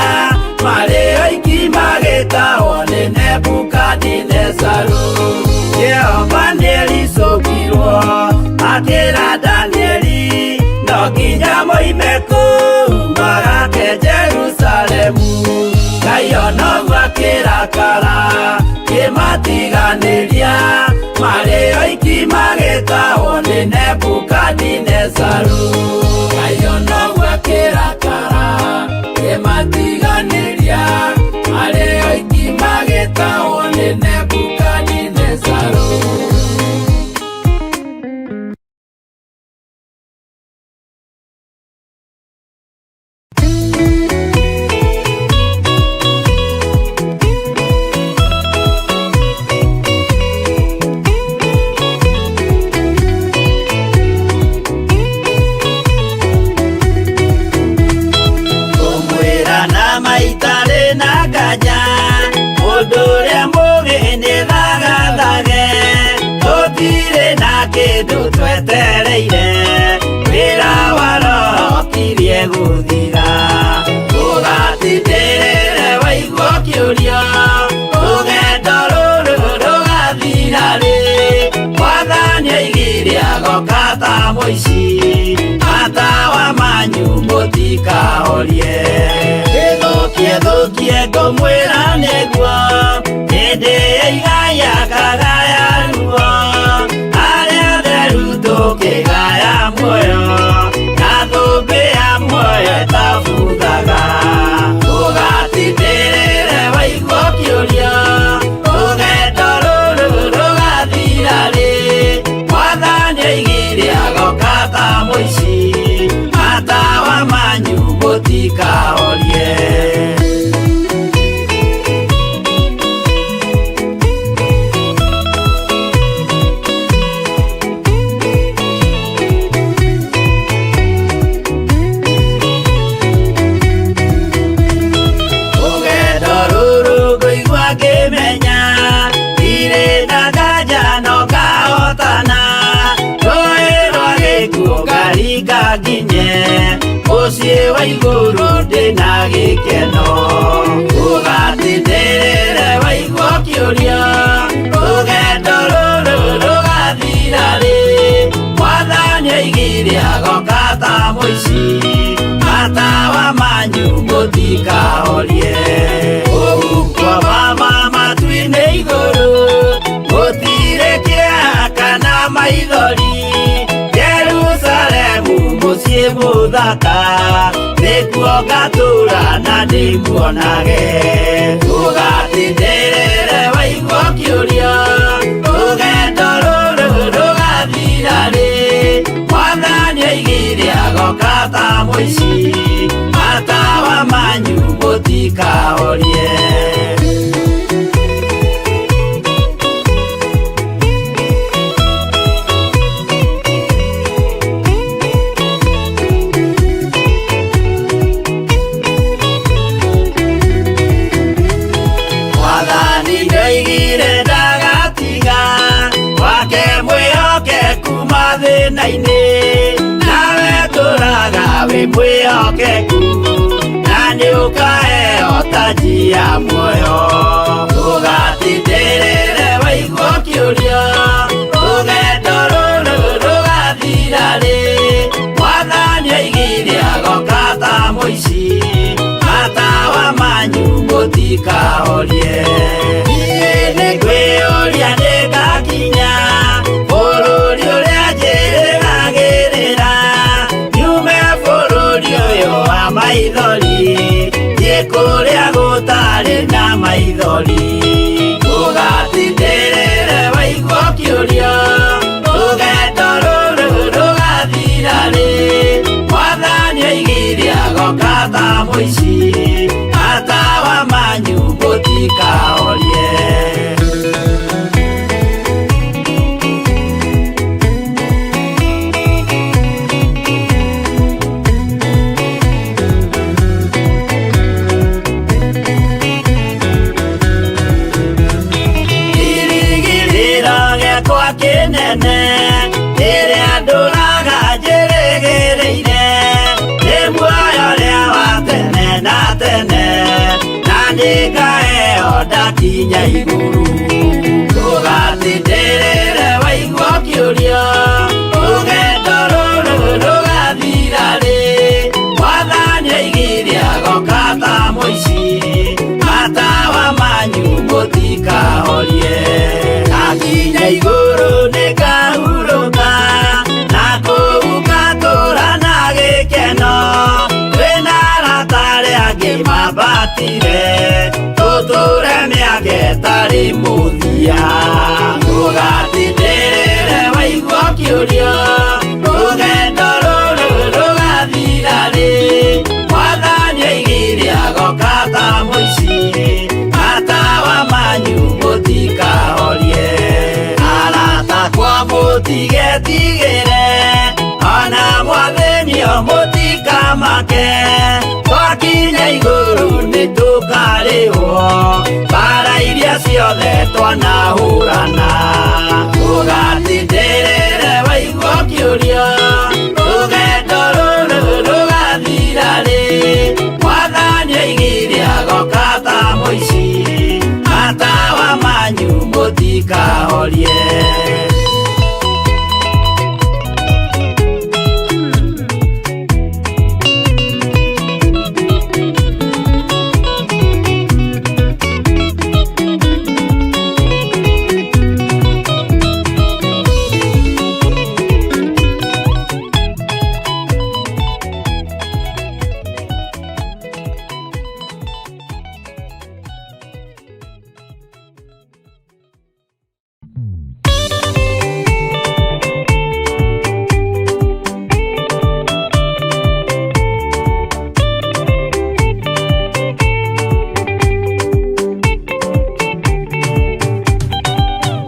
marĩ oiki magĩtahwo nĩ Nebukadinezaru. Jehova nĩericũkirwo akĩra Danieli, no nginya moime kũu magake Jerusalemu. Ngai ona ũguo akĩrakara, kĩmatiganĩria marĩ oiki magĩtahwo nĩ Nebukadinezaru. Ngai ona ũguo akĩrakara, kĩmatiganĩria marĩ oiki magĩtahwo nĩ Nebukadinezaru. Kũmwĩra na maitarĩ na nganja, mũndũ ũrĩa mũũgĩ nĩ thagathage. Tũtirĩ na kĩndũ twetereire, wĩra wa Roho ũkirie gũthira. Ũgatindĩrĩre waigua ũkĩũrio, rũgendo rũrũ rũgathira rĩ? Mwathani oigire agoka ta mũici, matawa manyu mũtikahorie. Ĩthũkie thũkie ngũmwĩra nĩguo, hĩndĩ ĩigaya kagaya ruo, arĩa atheru tũkĩgaya muoyo, na thũmbĩ ya muoyo ĩtabuthaga. Ũgatindĩrĩre waigua ũkĩũrio, rũgendo rũrũ rũgathira rĩ? Mwathani oigire agoka ta mũici, matawa manyu mũtikahorie. Rũgendo rũrũ ngũigua ngĩmenya, ndirĩ na nganja no ngahotana. Rũĩ rwa gĩkuũ ngaringa nginye, mũciĩ wa igũrũ ndĩna gĩkeno. Ũgatindĩrĩre waigua ũkĩũrio, rũgendo rũrũ rũgathira rĩ? Mwathani oigire agoka ta mũici, matawa manyu mũtikahorie. Ũguo mama matu-inĩ igũrũ, gũtirĩ kĩeha kana maithori. Jerusalemu mũciĩ mũthaka, nĩkuo ngatũũra na ndĩmuonage. Ũgatindĩrĩre waigua ũkĩũrio, rũgendo rũrũ rũgathira rĩ? Mwathani oigire agoka ta mũici, matawa manyu mũtikahorie. Mwathani nĩoigire ndagatiga wake mwĩhokeku mathĩna-inĩ, nawe tũraga wĩ mwĩhokeku, na nĩũkaheo taji ya muoyo. Ũgatindĩrĩre waigua ũkĩũrio, rũgendo rũrũ rũgathira rĩ? Mwathani oigire agoka ta mũici, matawa manyu mũtikahorie. Niĩ nĩngwĩyũria nĩngakinya Maithori thiĩ kũrĩa gũtarĩ na maithori ũgatindĩrĩre waigua ũkĩũrio rũgendo rũrũ rũgathira rĩ mwathani oigire agoka ta mũici matawa manyu mũtikahorie. Kĩrĩgĩrĩro gĩakwa kĩnene rĩrĩa ndũraga njĩrĩgĩrĩire nĩ muoyo ũrĩa wa tene na tene na nĩngaheo ndakinya igũrũ ũgatindĩrĩre waigua ũkĩũrio rũgendo rũrũ rũgathira rĩ mwathani oigire agoka ta mũici matawa manyu mũtikahorie ndakinya igũrũ nĩngahurũka na kũu ngatũũra na gĩkeno twĩna arata arĩa angĩ mambatire tũtũre mĩaka ĩtarĩ mũthia ũgatindĩrĩre waigua ũkĩũrio rũgendo rũrũ rũgathira rĩ mwathani oigire agoka ta mũici matawa manyu mũtikahorie arata kwa mũtigetigĩre ona mwathĩnio mũtikamake twakinya igũrũ nĩtũkarĩhwo mbara iria ciothe twanahũrana ũgatindĩrĩre waigua ũkĩũrio rũgendo rũrũ rũgathira rĩ mwathani oigire agoka ta mũici matawa manyu mũtikahorie.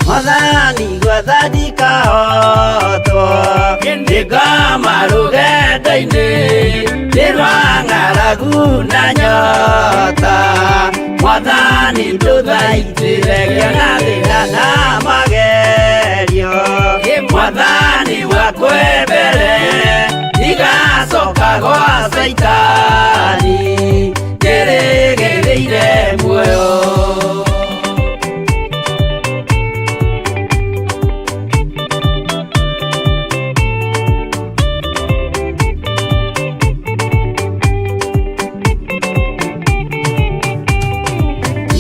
Mwathani gwathandika otwo nĩngoma rũgendo-inĩ nĩ rwa ng'aragu na nyota mwathani ndũthaitĩre ngĩona thĩna na magerio mwathani wakwe mbere ndigacoka gwa Caitani njĩrĩgĩrĩire muoyo.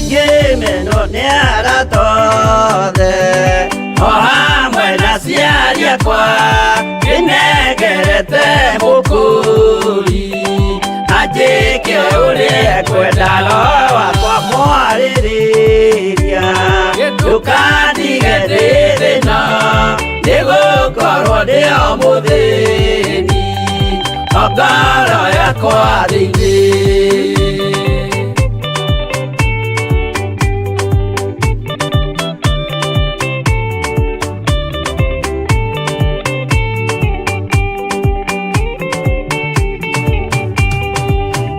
Ngĩmenwo nĩ arata othe o hamwe na aciari akwa ndĩnengerete mũkũri anjĩke ũrĩa ekwenda roho wakwa mwarĩrĩria ndũkandige ndĩ thĩna nĩgũkorwo ndĩ o mũthĩni o ngoro yakwa thĩinĩ.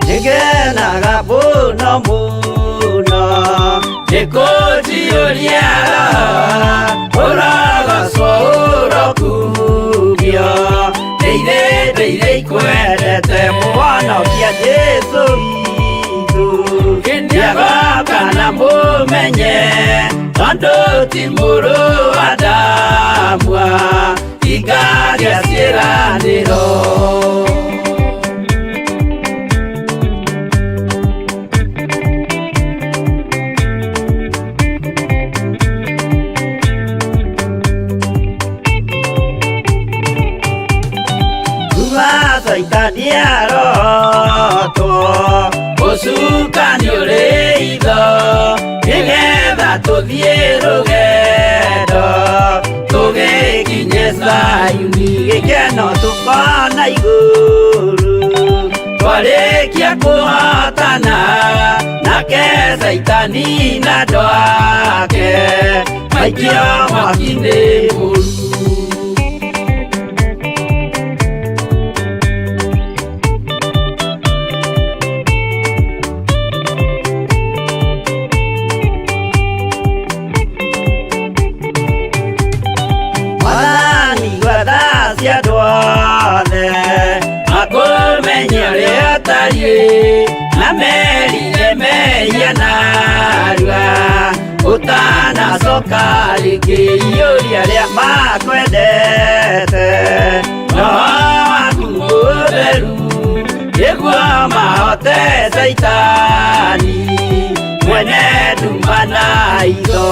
Nĩngenaga mũno mũno nĩkũnjiyũria ũrogocwo ũrokumio ndĩire ndĩire ikwendete mũhonokia Jesũ witũ nĩagoka na mũmenye tondũ ti mũrũ wa Adamu ingagĩa ciĩranĩro. Caitani arotwo Mũcukani ũrĩ itho nĩgetha tũthiĩ rũgendo tũgĩkinye Zayuni gĩkeno tũkona igũrũ twarĩkia kũhotana nake Caitani na andũ ake maikio mwaki-inĩ mũru. Mwathani gwetha cia andũ othe makũmenye ũrĩa ũtariĩ na merire mehia narua ũtanacoka rĩngĩ iyũria arĩa makwendete roho waku mũtheru nĩguo mahote Caitani mwene nduma na itho.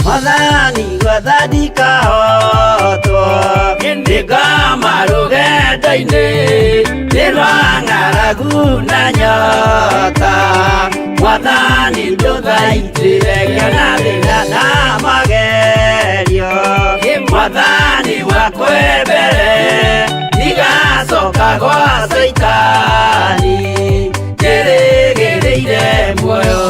Mwathani gwetha ndikahotwo nĩngoma rũgendo-inĩ nĩ rwa ng'aragu na nyota Mwathani ndũthaitĩre ngĩona thĩna na magerio Mwathani wakwe mbere ndigacoka gwa Caitani njĩrĩgĩrĩire muoyo.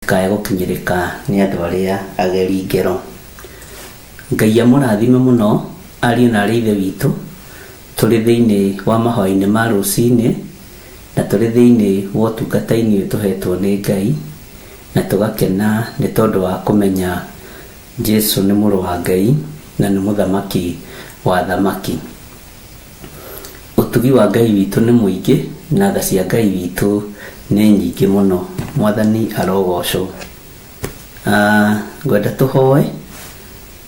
Kae gũkinyĩrĩka nĩ andũ arĩa ageri ngero. Ngai amũrathime mũno ariũ na arĩ ithe witũ, tũrĩ thĩinĩ wa mahoya-inĩ ma rũcinĩ na tũrĩ thĩinĩ wa ũtungata-inĩ ũyũ tũhetwo nĩ Ngai, na tũgakena nĩ tondũ wa kũmenya Jesu nĩ mũrũ wa Ngai na nĩ mũthamaki wa thamaki. Ũtugi wa Ngai witũ nĩ mũingĩ na tha cia Ngai witũ nĩ nyingĩ mũno. Mwathani arogocwo. Ngwenda tũhoe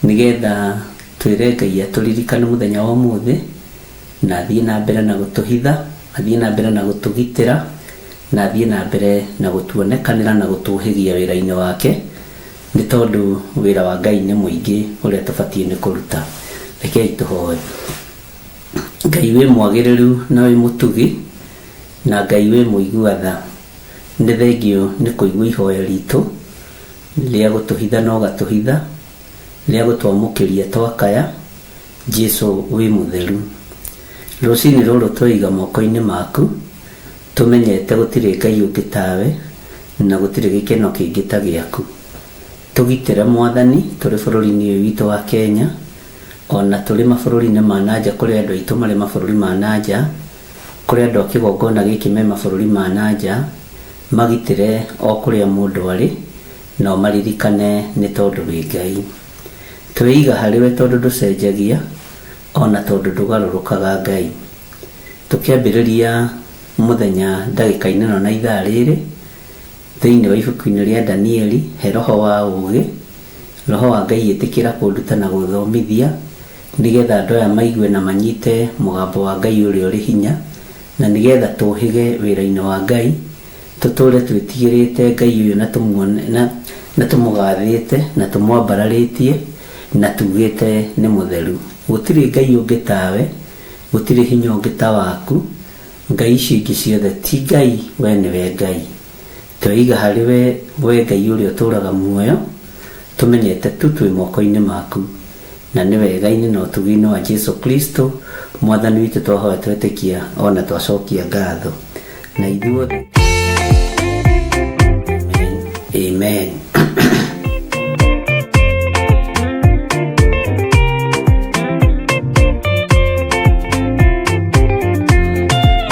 nĩgetha twĩre Ngai atũririkane mũthenya wa ũmũthĩ na athiĩ na mbere na gũtũhitha, athiĩ na mbere na gũtũgitĩra, na athiĩ na mbere na gũtuonekanĩra na gũtũhĩgia wĩra-inĩ wake, nĩ tondũ wĩra wa Ngai nĩ mũingĩ ũrĩa tũbatiĩ nĩ kũruta. Rekei tũhoe. Ngai wĩ mwagĩrĩru na wĩ mũtugi, na Ngai wĩ mũigua tha, nĩ thengio nĩ kũigua ihoya ritũ rĩa gũtũhitha na ũgatũhitha, rĩa gũtwamũkĩria twakaya. Jesu wĩ mũtheru. Rũcinĩ rũrũ tweiga moko-inĩ maku, tũmenyete gũtirĩ Ngai ũngĩ tawe na gũtirĩ gĩkeno kĩngĩ ta gĩaku. Tũgitĩre Mwathani tũrĩ bũrũri-inĩ ũyũ witũ wa Kenya, ona tũrĩ mabũrũri-inĩ ma nanja kũrĩa andũ aitũ marĩ mabũrũri ma nanja, kũrĩa andũ a kĩgongona gĩkĩ me mabũrũri ma nanja, magitĩre o kũrĩa mũndũ arĩ, na ũmaririkane nĩ tondũ wĩ Ngai. Twĩiga harĩ we tondũ ndũcenjagia, ona tondũ ndũgarũrũkaga Ngai. Tũkĩambĩrĩria mũthenya ndagĩka-inĩ ĩno na ithaa rĩrĩ, thĩinĩ wa ibuku-inĩ rĩa Danieli, he roho wa ũũgĩ, roho wa Ngai ĩtĩkĩra kũnduta na gũthomithia, nĩgetha andũ aya maigue na manyite mũgambo wa Ngai ũrĩa ũrĩ hinya, na nĩgetha tũhĩge wĩra-inĩ wa Ngai, tũtũre twĩtigĩrĩte Ngai ũyũ na tũmuone na tũmũgathĩte na tũmwambararĩtie na tugĩte nĩ mũtheru. Gũtirĩ Ngai ũngĩ tawe, gũtirĩ hinya ũngĩ ta waku, Ngai icio ingĩ ciothe ti Ngai, we nĩwe Ngai. Tweiga harĩ we, we Ngai ũrĩa ũtũũraga muoyo, tũmenyete tu twĩ moko-inĩ maku, na nĩ wega-inĩ na ũtugi-inĩ wa Jesu Kristo Mwathani witũ twahoya twetĩkia ona twacokia ngatho na ithuothe. Amen.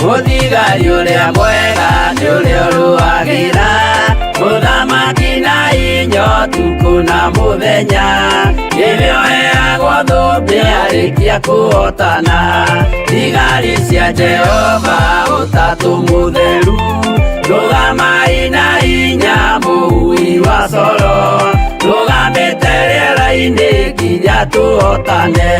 Mũthigari ũrĩa mwega nĩ ũrĩa ũrũagĩra mũthamaki na inyo mũthenya nĩwe ũheagwo thũmbĩ arĩkia kũhotana thigari cia Jehova ũtatũ mũtheru rũgamai na hinya mũhui wa coro rũgamĩte rĩera-inĩ nginya tũhotane.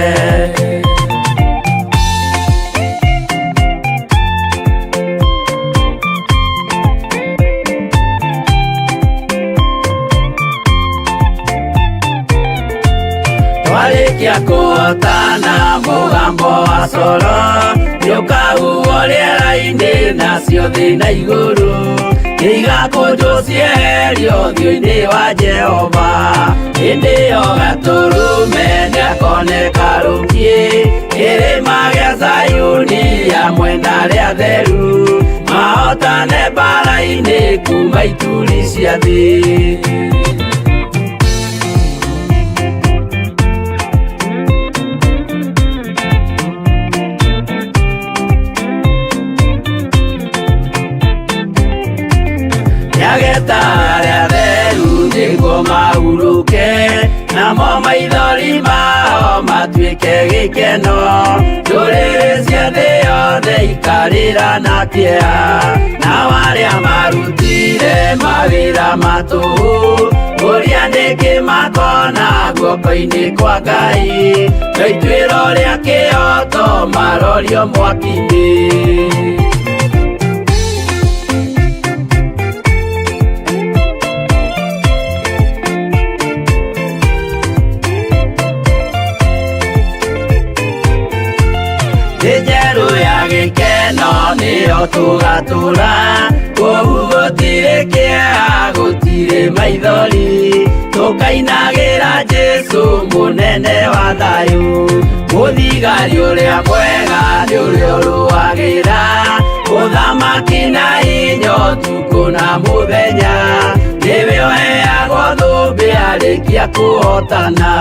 Twarĩkia kũhotana mũgambo wa coro nĩũkahuhwo rĩera-inĩ nacio thĩ na igũrũ nĩigakũnjwo cieherio ũthiũ-inĩ wa Jehova hĩndĩ ĩyo gatũrũme nĩakoneka rũkiĩ kĩrĩma gĩa Zayuni hamwe na arĩa atheru mahotane mbaara-inĩ kuma ituri cia thĩ. Nĩageta arĩa atheru nĩguo mahurũke namo maithori mao matuĩke gĩkeno ndũrĩrĩ cia thĩ yothe ikarĩra na kĩeha nao arĩa marutire mawĩra ma tũhũ ũrĩa nĩkĩ makona guoko-inĩ kwa Ngai no ituĩro rĩa kĩhooto marorio mwaki-inĩ. Thĩ njerũ ya gĩkeno nĩyo tũgatũra kũu gũtirĩ kĩeha gũtirĩ maithori tũkainagĩra Jesũ mũnene wa thayũ mũthigari ũrĩa mwega nĩ ũrĩa ũrũagĩra ũthamaki na hinya ũtukũ na mũthenya nĩwe ũheagwo thũmbĩ arĩkia kũhotana.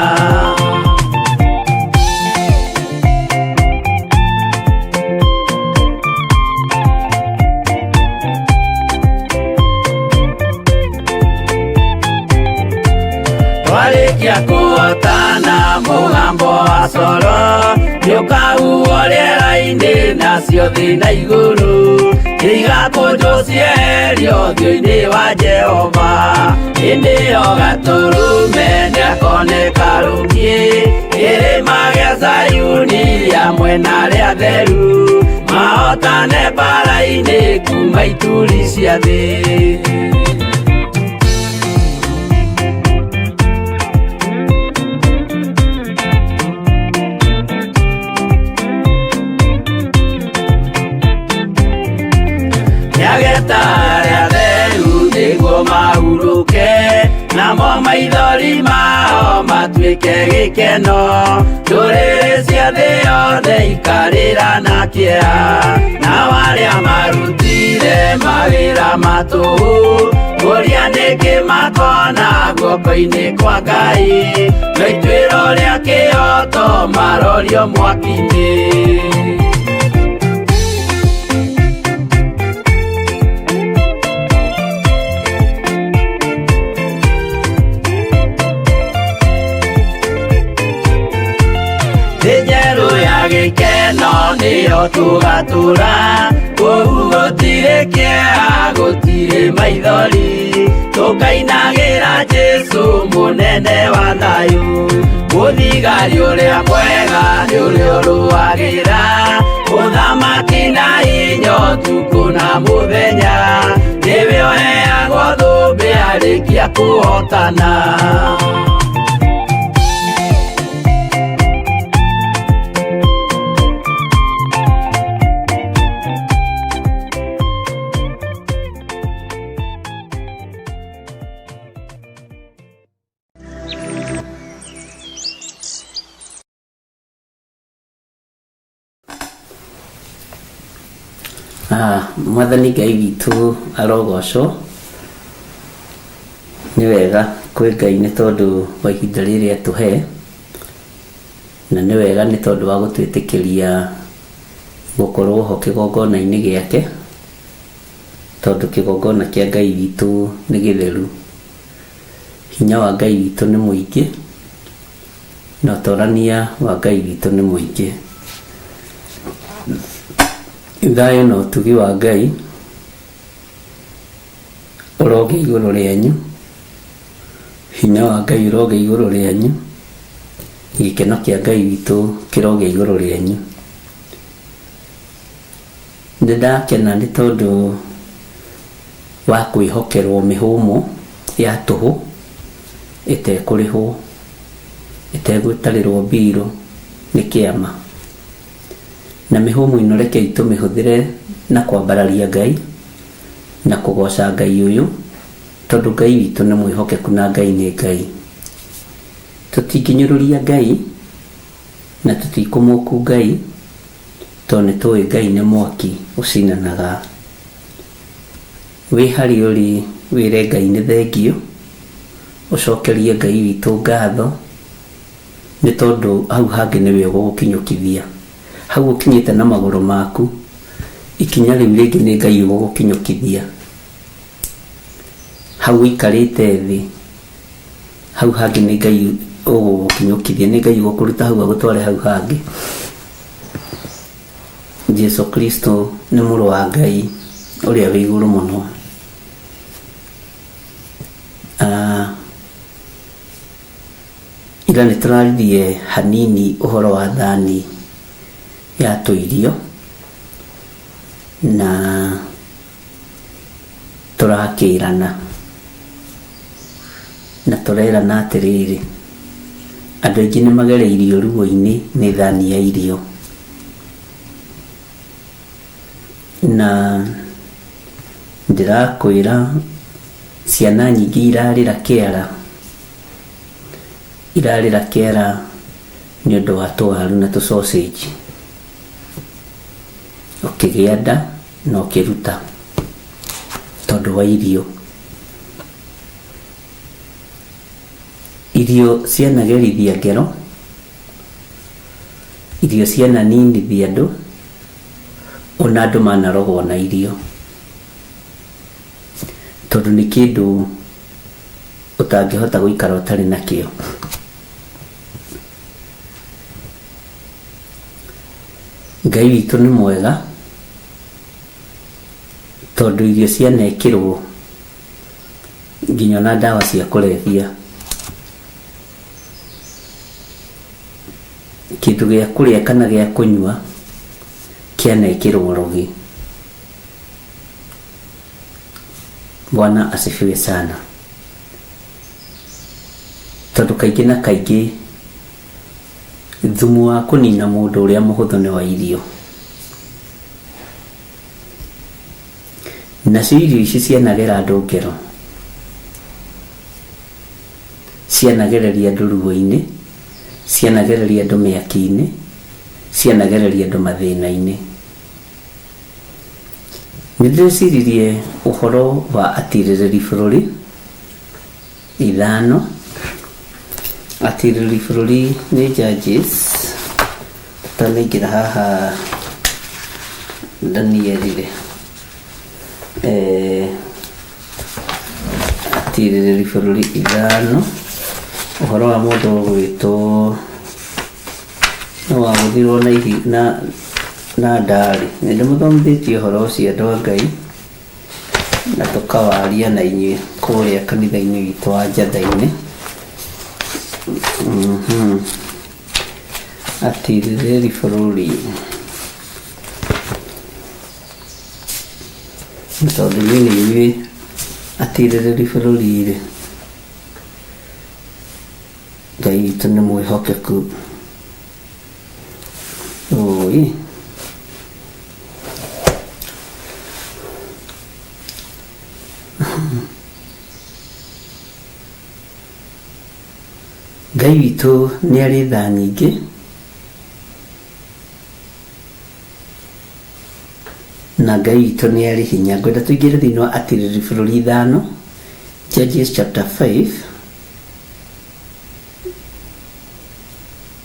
Twarĩkia kũhotana mũgambo wa coro nĩũkahuhwo rĩera-inĩ nacio thĩ na igũrũ nĩigakũnjwo cieherio ũthiũ-inĩ wa Jehova hĩndĩ ĩyo gatũrũme nĩakoneka rũkiĩ kĩrĩma gĩa Zayuni hamwe na arĩa atheru mahotane mbaara-inĩ kuma ituri cia thĩ. Nĩageta arĩa atheru nĩguo mahurũke namo maithori mao matuĩke gĩkeno ndũrĩrĩ cia thĩ yothe ikarĩra na kĩeha nao arĩa marutire mawĩra ma tũhũ ũrĩa nĩkĩ makona guoko-inĩ kwa Ngai no ituĩro rĩa kĩhooto marorio mwaki-inĩ. Thĩ njerũ ya gĩkeno nĩyo tũgatũra kũu gũtirĩ kĩeha gũtirĩ maithori tũkainagĩra Jesũ mũnene wa thayũ mũthigari ũrĩa mwega nĩ ũrĩa ũrũagĩra ũthamaki na hinya ũtukũ na mũthenya nĩwe ũheagwo thũmbĩ arĩkia kũhotana. Mwathani Ngai witũ arogocwo nĩ wega kwĩ Ngai nĩ tondũ wa ihinda rĩrĩ atũhe na nĩ wega nĩ tondũ wa gũtwĩtĩkĩria gũkorwo ho kĩgongona-inĩ gĩake tondũ kĩgongona kĩa Ngai witũ nĩ gĩtheru. Hinya wa Ngai witũ nĩ mũingĩ na ũtorania wa Ngai witũ nĩ mũingĩ. Thayũ na ũtugi wa Ngai ũrogĩa igũrũ rĩanyu, hinya wa Ngai ũrogĩa igũrũ rĩanyu, gĩkeno kĩa Ngai witũ kĩrogĩa igũrũ rĩanyu. Nĩ ndakena nĩ tondũ wa kwĩhokerwo mĩhũmũ ya tũhũ ĩtekũrĩhwo, ĩtegũtarĩrwo mbirũ nĩ kĩama. Na mĩhũmũ ĩno rekei tũmĩhũthĩre na kwambararia Ngai na kũgoca Ngai ũyũ, tondũ Ngai witũ nĩ mwĩhokeku na Ngai nĩ Ngai. Tũtingĩnyũrũria Ngai na tũtikũmũku Ngai, tondũ nĩ tũĩ Ngai nĩ mwaki ũcinanaga. Wĩ harĩa ũrĩ wĩre Ngai nĩ thengiũ, ũcokerie Ngai witũ ngatho, nĩ tondũ hau hangĩ nĩwe ũgũgũkinyũkithia. Hau ũkinyĩte na magũrũ maku, ikinya rĩu rĩngĩ nĩ Ngai ũgũgũkinyũkithia. Hau ũikarĩte thĩ, hau hangĩ nĩ Ngai ũgũgũkinyũkithia, nĩ Ngai ũgũkũruta hau agũtware hau hangĩ. Jesu Kristo nĩ mũrũ wa Ngai ũrĩa wĩ igũrũ mũno. Ah, ira nĩ tũraririe hanini ũhoro wa thani ya tũirio na tũrakĩrana na tũrerana atĩrĩrĩ, andũ aingĩ nĩ magereirio ruo-inĩ nĩ thani ya irio na ndĩrakwĩra ciana nyingĩ irarĩra kĩara, irarĩra kĩara nĩ ũndũ wa tũwaru na tũ sausage. Ũkĩgĩa nda na ũkĩruta tondũ wa irio. Irio cianagerithia ngero, irio ciananinithia andũ, ona andũ manarogwo na irio. Tondũ nĩ kĩndũ ũtangĩhota gũikara ũtarĩ nakĩo. Ngai witũ nĩ mwega tondũ irio cianekĩrwo nginya ona ndawa cia kũrebia. Kĩndũ gĩa kũrĩa kana gĩa kũnyua kĩanekĩrwo rũgĩ. Bwana asifiwe sana. Tondũ kaingĩ na kaingĩ thumu wa kũnina mũndũ ũrĩa mũhũthũ nĩ wa irio. Nacio irio ici cianagera andũ ngero, cianagereria andũ ruo-inĩ, cianagereria andũ mĩaki-inĩ, cianagereria andũ mathĩna-inĩ. Nĩ ndĩreciririe ũhoro wa atirĩrĩri bũrũri ithano. Atirĩrĩri bũrũri nĩ judges, tũtanaingĩra haha Danieli rĩ, eh, atirĩrĩri bũrũri ithano, ũhoro wa mũndũ ũgwĩtwo nĩ wagũthirwo na ihi na na ndarĩ. Nĩ ndĩmũthomithĩtie ũhoro ũcio andũ a Ngai na tũkawaria na inyuĩ kũrĩa kanitha-inĩ witũ wa Njatha-inĩ. Mhm. Atirĩrĩri bũrũri. Tondũ inyuĩ nĩ inyuĩ atirĩrĩri bũrũri rĩ, Ngai witũ nĩ mwĩhokeku. Ũi. Ngai witũ nĩ arĩ tha nyingĩ na Ngai witũ nĩ arĩ hinya. Ngwenda tũingĩre thĩinĩ wa Atirĩrĩri Bũrũri ithano, Judges chapter 5.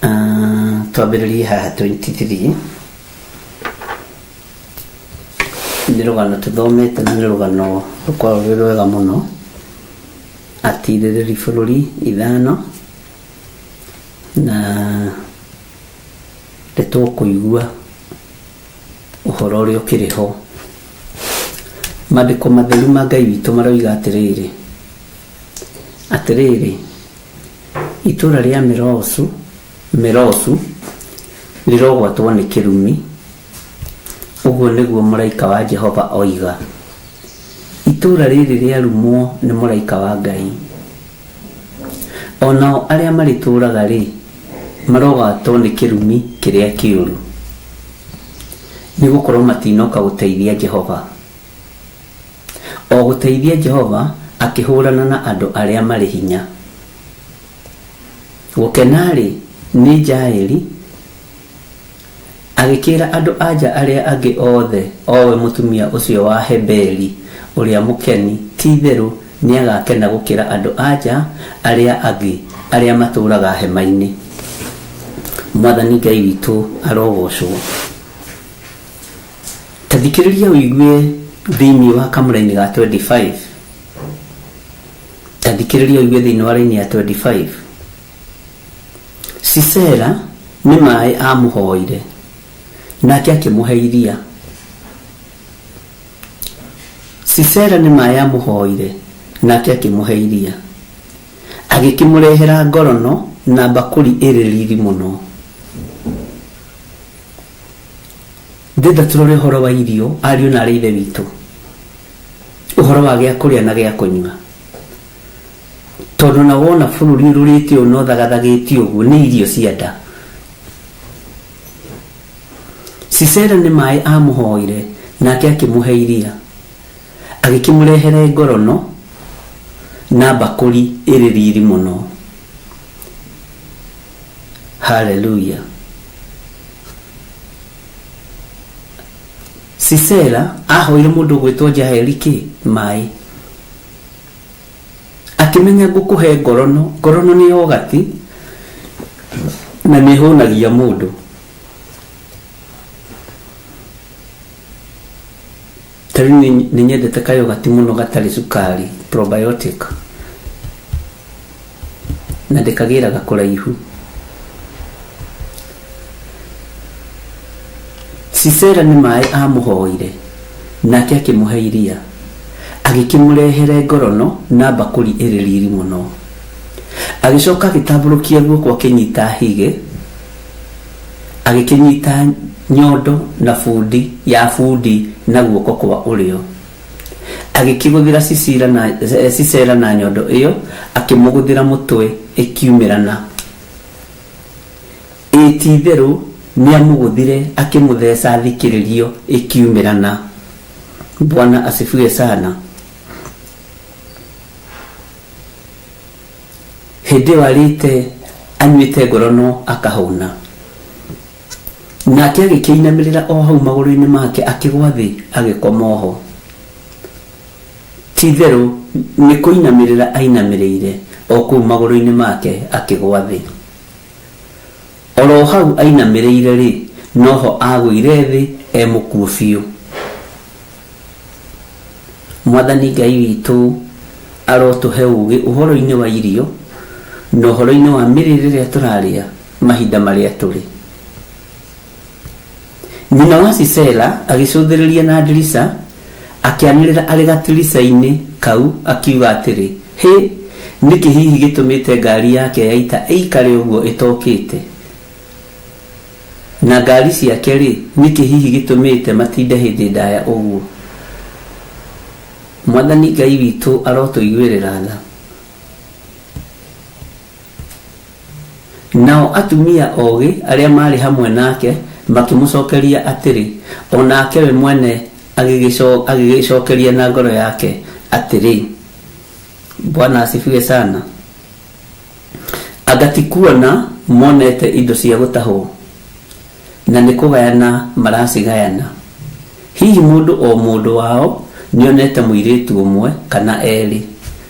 Ah, twambĩrĩrie haha 23. Nĩ rũgano tũthomete na nĩ rũgano rũkoragwo rwĩ rwega mũno. Atirĩrĩri bũrũri ithano na nĩ tũkũigua ũhoro ũrĩa ũkĩrĩ ho. Mandĩko matheru ma Ngai witũ maroiga atĩrĩrĩ, atĩrĩrĩ, itũra rĩa Merosu, Merosu rĩrogwatwo nĩ kĩrumi, ũguo nĩguo mũraika wa Jehova oiga. Itũra rĩrĩ rĩarumwo nĩ mũraika wa Ngai. O nao arĩa marĩtũũraga-rĩ, marogwatwo nĩ kĩrumi kĩrĩa kĩũru, nĩ gũkorwo matinoka gũteithia Jehova, o gũteithia Jehova akĩhũrana na andũ arĩa marĩ hinya. Gũkena-rĩ, nĩ Jaeli, agĩkĩĩra andũ-a-nja arĩa angĩ othe, o we mũtumia ũcio wa Heberi ũrĩa Mũkeni, ti-itherũ nĩagakena gũkĩra andũ-a-nja arĩa angĩ arĩa matũũraga hema-inĩ. Mwathani Ngai witũ arogoocwo. Ta thikĩrĩria ũigue thĩinĩ wa kamũraini ga 25. Ta thikĩrĩria ũigue thĩinĩ wa raini ya 25. Sisera nĩ maĩ aamũhoire, nake akĩmũhe iria. Sisera nĩ maĩ aamũhoire, nake akĩmũhe iria. Agĩkĩmũrehera ngorono na mbakũri ĩrĩ riri mũno. Ndĩrenda tũrore ũhoro wa irio, ariũ na aarĩ a Ithe witũ, ũhoro wa gĩa kũrĩa na gĩa kũnyua. Tondũ na wona bũrũri ũrũrĩte ũũ na ũthagathagĩte ũguo nĩ irio cia nda. Sisera nĩ maĩ aamũhoire, nake akĩmũhe iria. Agĩkĩmũrehere ngorono na mbakũri ĩrĩ riri mũno. Haleluya! Sisera aahoire mũndũ ũgwĩtwo Jaeli kĩ? Maĩ. Akĩmenya ngũkũhe ngorono, ngorono nĩ yogati na nĩ ĩhũnagia mũndũ. Ta rĩu nĩ nyendete kayogati mũno gatarĩ cukari, probiotic, na ndĩkagĩraga kũraihu. Sisera nĩ maĩ aamũhoire, nake akĩmũhe iria, agĩkĩmũrehere ngorono na mbakũri ĩrĩ riri mũno. Agĩcoka agĩtambũrũkia guoko akĩnyita higĩ, agĩkĩnyita nyondo na bundi ya bundi na guoko kwa ũrĩo, agĩkĩgũthĩra Sisera na, Sisera na nyondo ĩyo, akĩmũgũthĩra mũtwe ĩkiumĩrana. Ĩ ti-itherũ nĩamũgũthire akĩmũtheca thikĩrĩrio ĩkiumĩrana. Bwana asifiwe sana. Hĩndĩ ĩyo arĩte anyuĩte ngorono akahũna. Nake agĩkĩinamĩrĩra o hau magũrũ-inĩ make akĩgwa thĩ agĩkoma o ho. Ti-itherũ nĩ kũinamĩrĩra ainamĩrĩire o kũu magũrũ-inĩ make akĩgwa thĩ. O ro hau ainamĩrĩire-rĩ, noho aagũire thĩ e mũkuũ biũ. Mwathani Ngai witũ arotũhe ũũgĩ ũhoro-inĩ wa irio na ũhoro-inĩ wa mĩrĩre ĩrĩa tũrarĩa mahinda marĩa tũrĩ. Nyina wa Sisera agĩcũthĩrĩria na ndirica, akĩanĩrĩra arĩ gatirica-inĩ kau akiuga atĩrĩ, Hĩ! Nĩkĩ hihi gĩtũmĩte ngaari yake ya ita ĩikare ũguo ĩtokĩte? Na ngaari ciake-rĩ, nĩkĩ hihi gĩtũmĩte matinde hĩndĩ ndaya ũguo? Mwathani Ngai witũ arotũiguĩrĩra tha. Nao atumia ogĩ arĩa maarĩ hamwe nake makĩmũcokeria atĩrĩ, o nake we mwene agĩgĩcokeria na ngoro yake atĩrĩ, Bwana asifiwe sana. Anga ti kuona monete indo cia gũtahwo, na nĩ kũgayana maracigayana? Hihi mũndũ o mũndũ wao nĩonete mũirĩtu ũmwe kana erĩ.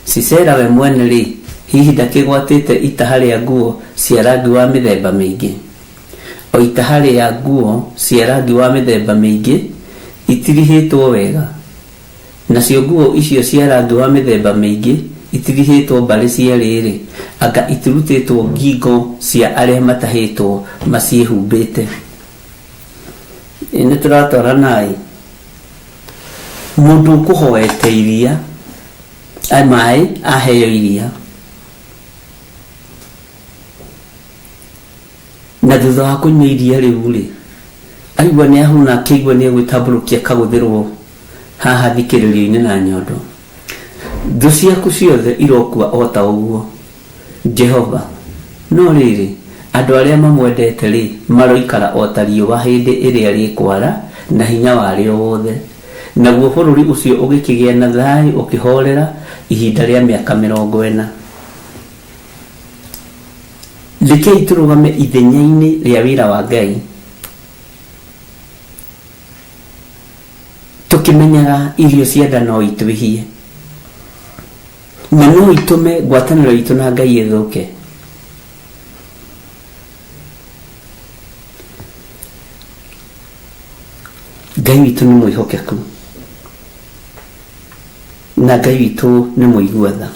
Sisera we mwene-rĩ, hihi ndakĩgwatĩte itaha rĩa nguo cia rangi wa mĩthemba mĩingĩ, o itaha rĩa nguo cia rangi wa mĩthemba mĩingĩ itirihĩtwo wega? Nacio nguo icio cia rangi wa mĩthemba mĩingĩ Itirihĩtwo mbarĩ cierĩ-rĩ, anga itirutĩtwo ngingo cia arĩa matahĩtwo maciĩhumbĩte? Ĩ nĩ tũratwarana-ĩ? Mũndũ ũkũhoete iria, maĩ aheo iria, na thutha wa kũnyua iria rĩu-rĩ, aigua nĩ ahũna, akĩigua nĩ egwĩtambũrũkia akagũthĩrwo haha thikĩrĩrio-inĩ na nyondo. Thũ ciaku ciothe irokua o ta ũguo, Jehova, no rĩrĩ, andũ arĩa mamwendete-rĩ, maroikara o ta riũa hĩndĩ ĩrĩa rĩkwara na hinya warĩo wothe. Naguo bũrũri ũcio ũgĩkĩgĩa na thayũ ũkĩhoorera ihinda rĩa mĩaka 40. Rekei tũrũgame ithenya-inĩ rĩa wĩra wa Ngai, tũkĩmenyaga irio cia nda no itwĩhie na no itũme ngwatanĩro itũ na Ngai ĩthũke. Ngai witũ nĩ mwĩhokeku na Ngai witũ nĩ mũigua tha.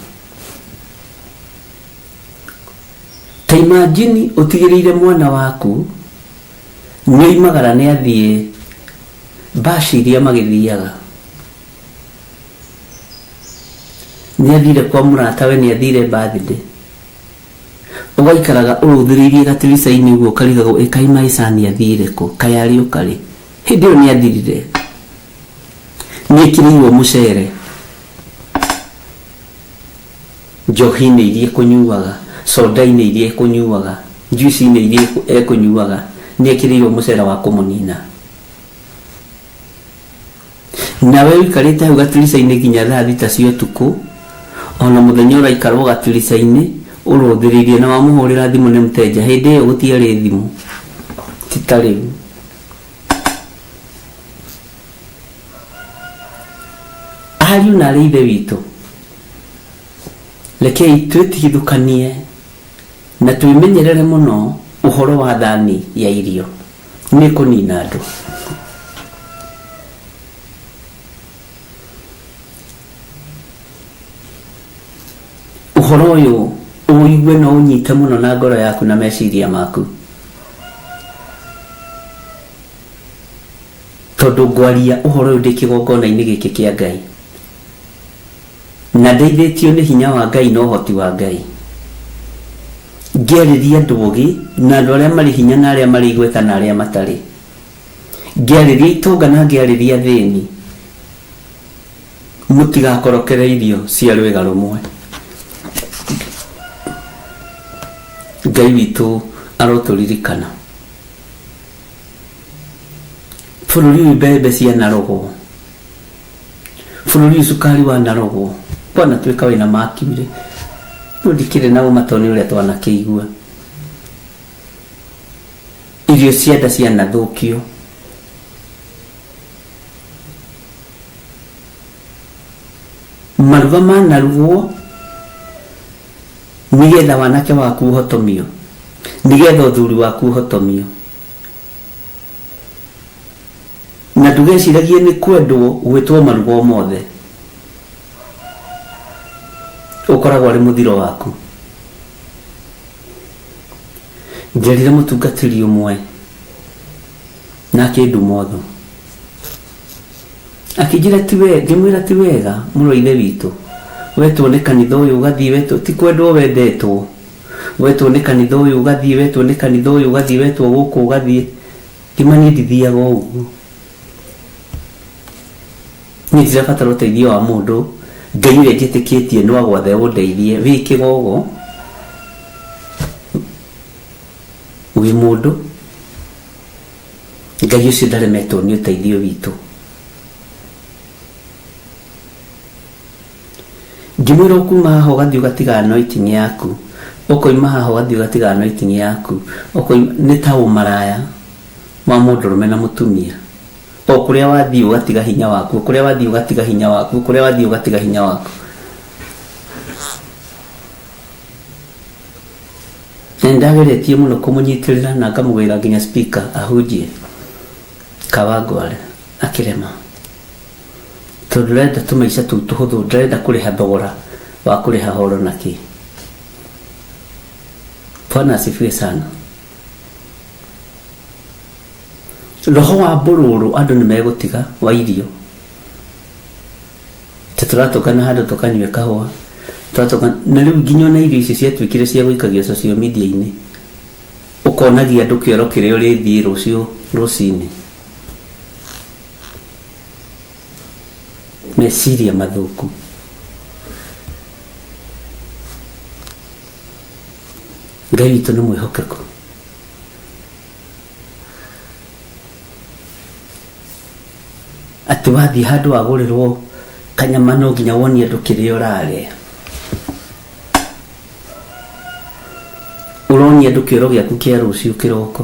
Ta imagine ũtigĩrĩire mwana waku nĩ oimagara nĩ athiĩ baci iria magĩthiaga. Nĩ athire kwa mũratawe, nĩ athire birthday. Ũgaikaraga ũrũthĩrĩirie gatirica-inĩ ũguo ũkarigagwo ĩ kaĩ maica nĩ athire kũ, kaĩ arĩũka rĩ. Hĩndĩ ĩyo nĩ athirire. Nĩ ekĩrĩirwo mũcere. Njohi-inĩ iria ekũnyuaga, soda-inĩ iria ekũnyuaga, njuici-inĩ iria ekũnyuaga, nĩ ekĩrĩirwo mũcere wa kũmũnina. Nawe ũikarĩte hau gatirica-inĩ nginya thaa thita cia ũtukũ, ona mũthenya ũraikara o gatirica-inĩ ũrũthĩrĩirie na wamũhũrĩra thimũ nĩ mteja, hĩndĩ ĩyo gũtiarĩ thimũ, ti ta rĩu. Ariũ na aarĩ a Ithe witũ, rekei twĩtigithũkanie na twĩmenyerere mũno ũhoro wa thani ya irio, nĩ ĩkũnina andũ. Ũhoro ũyũ ũũigue na ũũnyite mũno na ngoro yaku na meciria maku. Tondũ ngwaria ũhoro ũyũ ndĩ kĩgongona-inĩ gĩkĩ kĩa Ngai, na ndeithĩtio nĩ hinya wa Ngai na ũhoti wa Ngai, ngĩarĩria andũ ogĩ, na andũ arĩa marĩ hinya na arĩa marĩ igweta na arĩa matarĩ, ngĩarĩria itonga na ngĩarĩria athĩni, mũtigakorokere irio cia rwĩga rũmwe. Ngai witũ arotũririkana. Bũrũri ũyũ mbembe cianarogwo, bũrũri ũyũ cukari wanarogwo, kwanatuĩka wĩna mercury, no ndikĩrĩ na ũma tondũ nĩ ũrĩa twanakĩigua. Irio cia nda cianathũkio. Maruga manarugwo nĩgetha wanake waku ũhotomio, nĩgetha ũthuri waku ũhotomio. Na ndũgeciragie nĩ kwendwo gwĩtwo maruga o mothe, ũkoragwo arĩ mũthiro waku. Njerire mũtungatĩri ũmwe na akĩnduma ũthũ. Akĩnjĩra ti wega, ngĩmwĩra ti wega mũrũ wa ithe witũ, wetwo nĩ kanitha ũyũ ũgathiĩ wetwo, ti kwendwo wendetwo. Wetwo nĩ kanitha ũyũ ũgathiĩ, wetwo nĩ kanitha ũyũ ũgathiĩ, wetwo gũkũ ũgathiĩ. Ngĩma niĩ ndithiaga o ũguo. Niĩ ndirabatara ũteithio wa mũndũ, Ngai ũrĩa njĩtĩkĩtie no agwathe ũndeithie wĩ kĩgogo, wĩ mũndũ. Ngai ũcio ndaremetwo nĩ ũteithio witũ. Ngĩmwĩra ũkuma haha ũgathiĩ ũgatiga anointing yaku, ũkoima haha ũgathiĩ ũgatiga anointing yaku, ũkoima, nĩ ta ũmaraya wa mũndũrũme na mũtumia. O kũrĩa wathiĩ ũgatiga hinya waku, o kũrĩa wathiĩ ũgatiga hinya waku, o kũrĩa wathiĩ ũgatiga hinya waku. Na nĩndageretie mũno kũmũnyitĩrĩra na ngamũgĩra nginya speaker ahunjie Kawangware akĩrema. Tondũ ndĩrenda tũmaica tũu tũhũthũ, ndĩrenda kũrĩha thogora Wa kũrĩha horo na kĩ. Bwana asifiwe sana. Roho wa mbũrũrũ andũ nĩ megũtiga wa irio. Ta tũratũngana handũ tũkanyue kahũa, tũratũngana na rĩu nginya ona irio icio ciatuĩkire cia gũikagio social media-inĩ, ũkonagia andũ kĩoro kĩrĩa ũrĩthiĩ rũciũ rũcinĩ. Meciria mathũku. Ngai witũ nĩ mwĩhokeku. Atĩ wathiĩ handũ wagũrĩrwo kanyama no nginya wonie andũ kĩrĩa ũrarĩa. Ũronia andũ kĩoro gĩaku kĩa rũciũ kĩroko.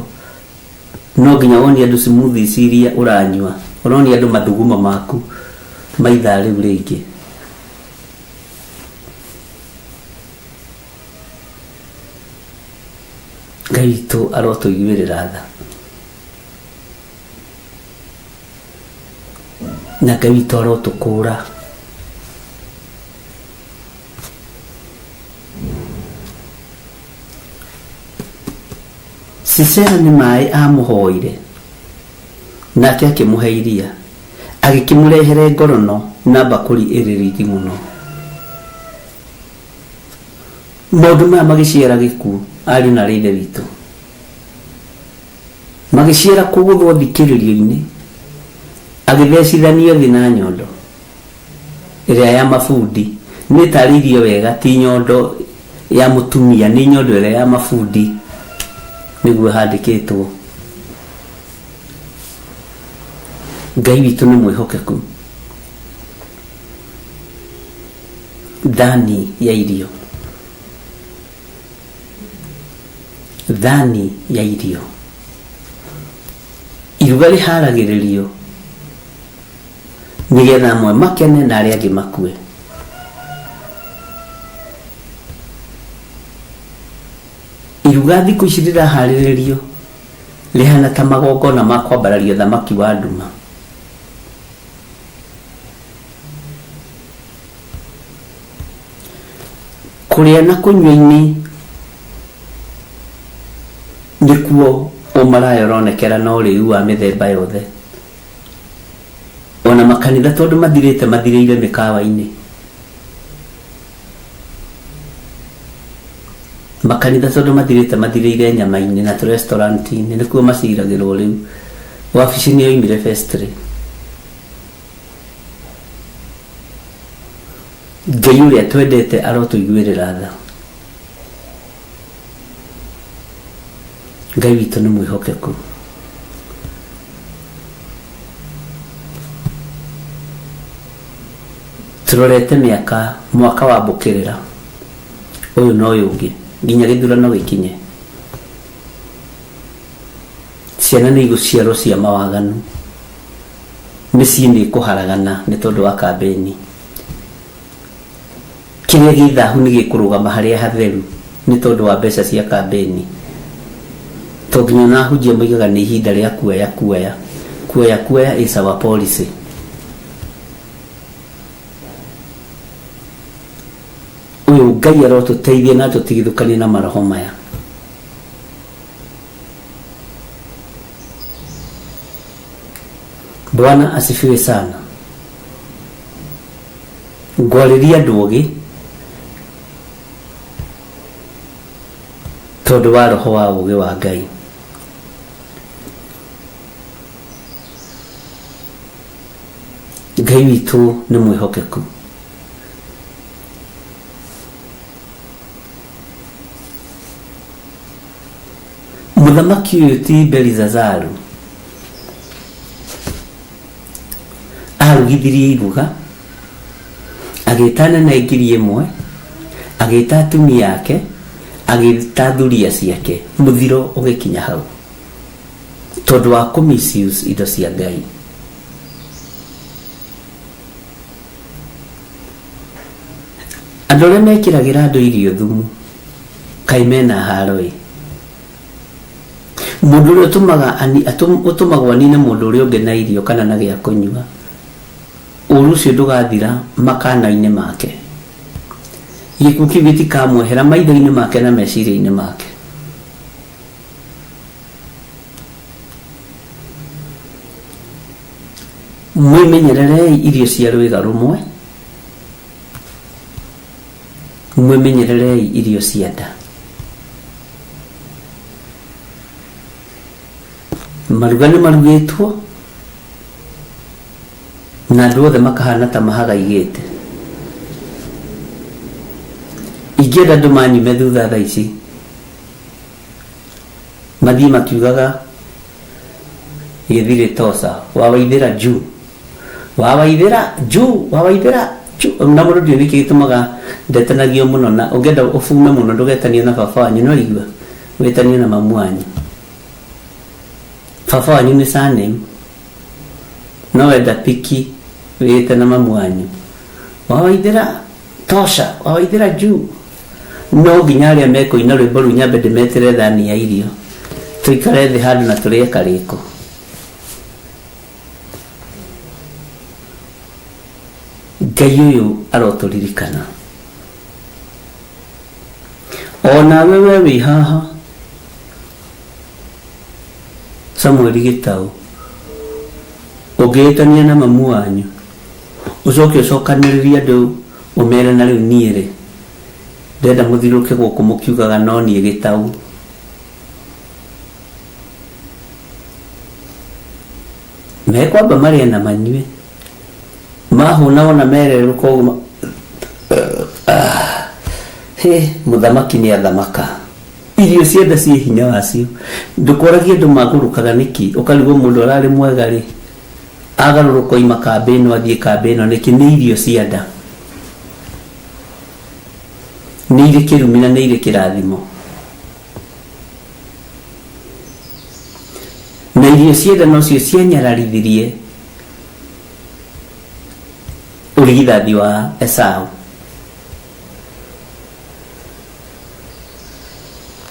No nginya wonie andũ smoothies iria ũranyua. Ũronia andũ mathuguma maku ma ithaa rĩu rĩngĩ. Ngai witũ arotũiguĩrĩra tha. Na Ngai witũ arotũkũra. Sisera nĩ maĩ amũhoire, nake akĩmũhe iria, agĩkĩmũrehere ngorono na mbakũri ĩrĩ riri mũno. Maũndũ maya magĩciara gĩkuũ, ariũ na aarĩ a Ithe witũ. Magĩciara kũgũthwo thikĩrĩrio-inĩ, agĩthecithanio thĩ na nyondo ĩrĩa ya mabundi. Nĩ ĩtarĩirio wega ti nyondo ya mũtumia, nĩ nyondo ĩrĩa ya mabundi, nĩguo handĩkĩtwo. Ngai witũ nĩ mwĩhokeku. Thani ya irio. Thani ya irio. Iruga rĩharagĩrĩrio nĩgetha amwe makene na arĩa angĩ makue. Iruga thikũ ici rĩraharĩrĩrio rĩhana ta magongona ma kwambararia ũthamaki wa nduma. Kũrĩa na kũnyua-inĩ nĩkuo ũmaraya ũronekera na ũrĩu wa mĩthemba yothe. Ona makanitha tondũ mathirĩte mathirĩire mĩkawa-inĩ. Makanitha tondũ mathirĩte mathirĩire nyama-inĩ na tũ restaurant-inĩ nĩkuo maciragĩrwo rĩu. Wabici nĩ yoimire vestry. Ngai ũrĩa twendete arotũiguĩrĩra tha. Ngai witũ nĩ mwĩhokeku. Tũrorete mĩaka mwaka wa mbũkĩrĩra ũyũ na ũyũ ũngĩ nginya gĩthurano gĩkinye. Ciana nĩ igũciarwo cia mawaganu. Mĩciĩ nĩ ĩkũharagana nĩ tondũ wa kambĩni. Kĩrĩa gĩ thahu nĩ gĩkũrũgama harĩa hatheru nĩ tondũ wa mbeca cia kambĩni. To nginya ona ahunjia moigaga nĩ ihinda rĩa kuoya kuoya. Kuoya kuoya is our policy. Ũyũ Ngai arotũteithia na atũtigithũkanie na maroho maya. Bwana asifiwe sana. Ngwarĩria andũ ogĩ tondũ wa roho wa ũũgĩ wa Ngai. Ngai witũ nĩ mwĩhokeku. Mũthamaki ũyũ ti Belizazaru arugithirie iruga, agĩta anene 1,000, agĩta atumia ake, agĩta thuriya ciake, mũthiro ũgĩkinya hau tondũ wa kũ misuse indo cia Ngai. Andũ arĩa mekĩragĩra andũ irio thumu kaĩ mena haro ĩ. Mũndũ ũrĩa ũtũmaga ũtũmagwo anine mũndũ ũrĩa ũngĩ na irio kana na gĩa kũnyua, ũru ũcio ndũgathira makana-inĩ make. Gĩkuũ kĩu gĩtikamwehera maitho-inĩ make na meciria-inĩ make. Mwĩmenyererei irio cia rwĩga rũmwe, mwĩmenyererei irio cia nda. Maruga nĩ marugĩtwo na andũ othe makahana ta mahagaigĩte. Ingĩenda andũ manyume thutha thaa ici mathiĩ makiugaga gĩthirĩ toca wawaithĩra juu wawaithĩra juu wawaithĩra juu. Na mũndũ ndiũĩ nĩkĩ gĩtũmaga ndetanagio mũno, na ũngĩenda ũbume mũno ndũgetanio na baba wanyu, no igua wĩtanio na mamu wanyu. Baba wanyu nĩ surname, no wenda piki wĩte na mamu wanyu. Wawaithĩra tosha wawaithĩra juu. No nginya arĩa mekũina rwĩmbo rũu nyambe ndĩmetĩre thani ya irio, tũikare thĩ handũ na tũrĩe karĩko. Ngai ũyũ arotũririkana. Onawe we wĩ haha Samueli Gĩtaũ, ũngĩĩtania na mamu wanyu ũcoke ũcokanĩrĩrie andũ ũmere na rĩu niĩ rĩ ndĩrenda mũthiũrũrũke gũkũ mũkiugaga no niĩ Gĩtaũ. Mekwamba marĩe na manyue, mahũna wona mererũka ũguo hĩ mũthamaki nĩ athamaka. Irio cia nda ciĩ hinya wacio. Ndũkoragie andũ magũrũkaga nĩkĩ, ũkarigwo mũndũ ararĩ mwega rĩ agarũrũka oima kambĩ ĩno athiĩ kambĩ ĩno nĩkĩ? Nĩ irio cia nda. Nĩ irĩ kĩrumi na nĩ irĩ kĩrathimo. Na irio cia nda nocio cianyararithirie ũrigithathi wa Esau.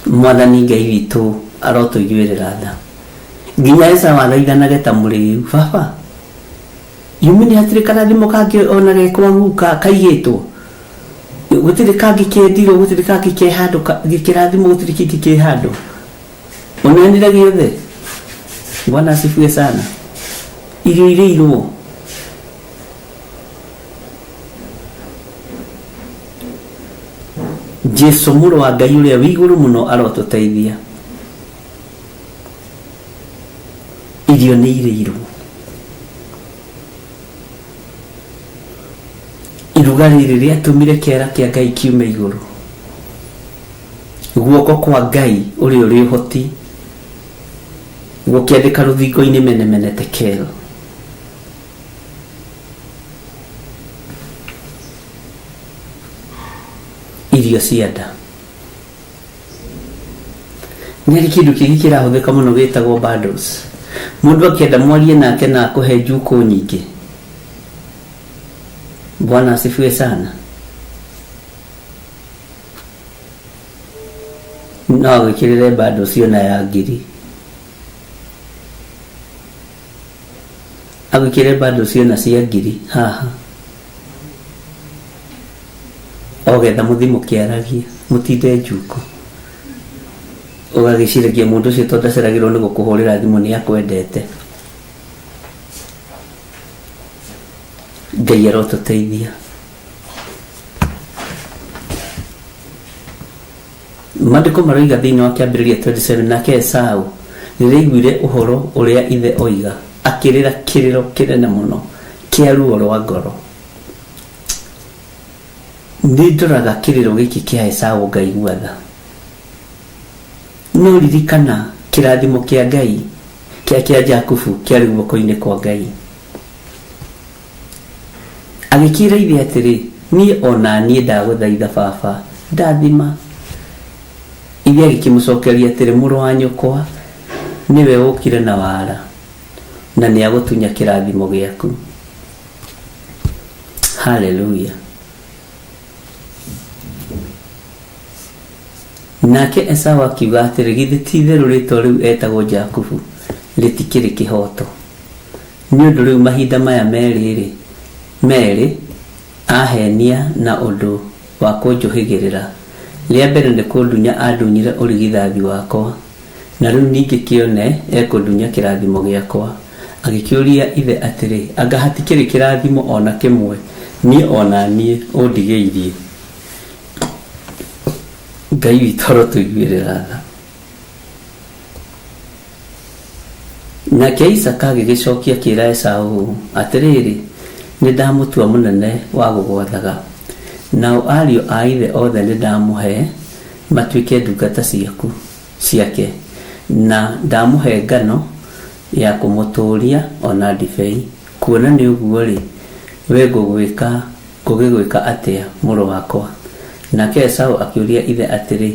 Mwathani Ngai witũ arotũiguĩrĩra tha. Nginya Esau athaithanage ta mũrĩu, baba yumi nĩ hatirĩ karathimo kangĩ ona gekwa guka kaigĩtwo, gũtirĩ kangĩ kendirwo, gũtirĩ kangĩ ke handũ gĩkĩrathimo, gũtirĩ kĩngĩ kĩ handũ ũneanire gĩothe. Bwana asifiwe sana. Irio irĩirwo Jesu mũrũ wa Ngai ũrĩa wĩ igũrũ mũno arotũteithia. Irio nĩ irĩirwo. Iruga rĩrĩ rĩatũmire kĩara kĩa Ngai kiume igũrũ. Guoko kwa Ngai ũrĩa ũrĩ ũhoti gũkĩandĩka rũthingo-inĩ mene mene tekel. Irio cia nda. Nĩ harĩ kĩndũ kĩngĩ kĩrahũthĩka mũno gĩtagwo bundles. Mũndũ akĩenda mwarie nake na akũhe njukũ nyingĩ. Bwana asifiwe sana. No agwĩkĩrĩre bundles ona ya ngiri. Agwĩkĩrĩre bundles ona cia ngiri haha. Ogetha mũthiĩ mũkĩaragia mũtinde njuko. Ũgagĩciragia mũndũ ũcio tondũ ndaceragĩrwo nĩ gũkũhũrĩra thimũ nĩ akwendete. Ngai arotũteithia. Maandĩko maroiga thĩinĩ wa Kĩambĩrĩria 27, nake Esau rĩrĩa aiguire ũhoro ũrĩa ithe oiga, akĩrĩra kĩrĩro kĩnene mũno kĩa ruo rwa ngoro. Nĩ ndoraga kĩrĩro gĩkĩ kĩa Esau ngaigua tha. No ririkana kĩrathimo kĩa Ngai kĩa kĩa Jakubu kĩarĩ guoko-inĩ kwa Ngai. Agĩkĩĩra ithe atĩrĩ, Niĩ o na niĩ ndagũthaitha, baba, ndathima. Ithe agĩkĩmũcokeria atĩrĩ, Mũrũ wa nyũkwa nĩwe ũũkire na wara, na nĩagũtunya kĩrathimo gĩaku. Haleluya! Nake Esau akiuga atĩrĩ, Githĩ ti-itherũ rĩĩtwa rĩu etagwo Jakubu rĩtikĩrĩ kĩhooto? Nĩ ũndũ rĩu mahinda maya merĩ-rĩ, merĩ, aheenia na ũndũ wa kũnjũhĩgĩrĩra. Rĩa mbere nĩ kũndunya andunyire ũrigithathi wakwa, na rĩu ningĩ kĩone ekũndunya kĩrathimo gĩakwa. Agĩkĩũria ithe atĩrĩ, Anga hatikĩrĩ kĩrathimo o na kĩmwe niĩ o na niĩ ũndigĩirie? Ngai witũ arotũiguĩrĩra tha. Nake Isaaka agĩgĩcokia akĩĩra Esau ũũ, Atĩrĩrĩ, nĩndamũtua mũnene wa gũgwathaga, nao ariũ a ithe othe nĩndamũhe matuĩke ndungata ciaku, ciake, na ndamũhe ngano ya kũmũtũũria o na ndibei, kuona nĩ ũguo-rĩ, wee ngũgwĩka, ngũgĩgwĩka atĩa, mũrũ wakwa? Nake Esau akĩũria ithe atĩrĩ,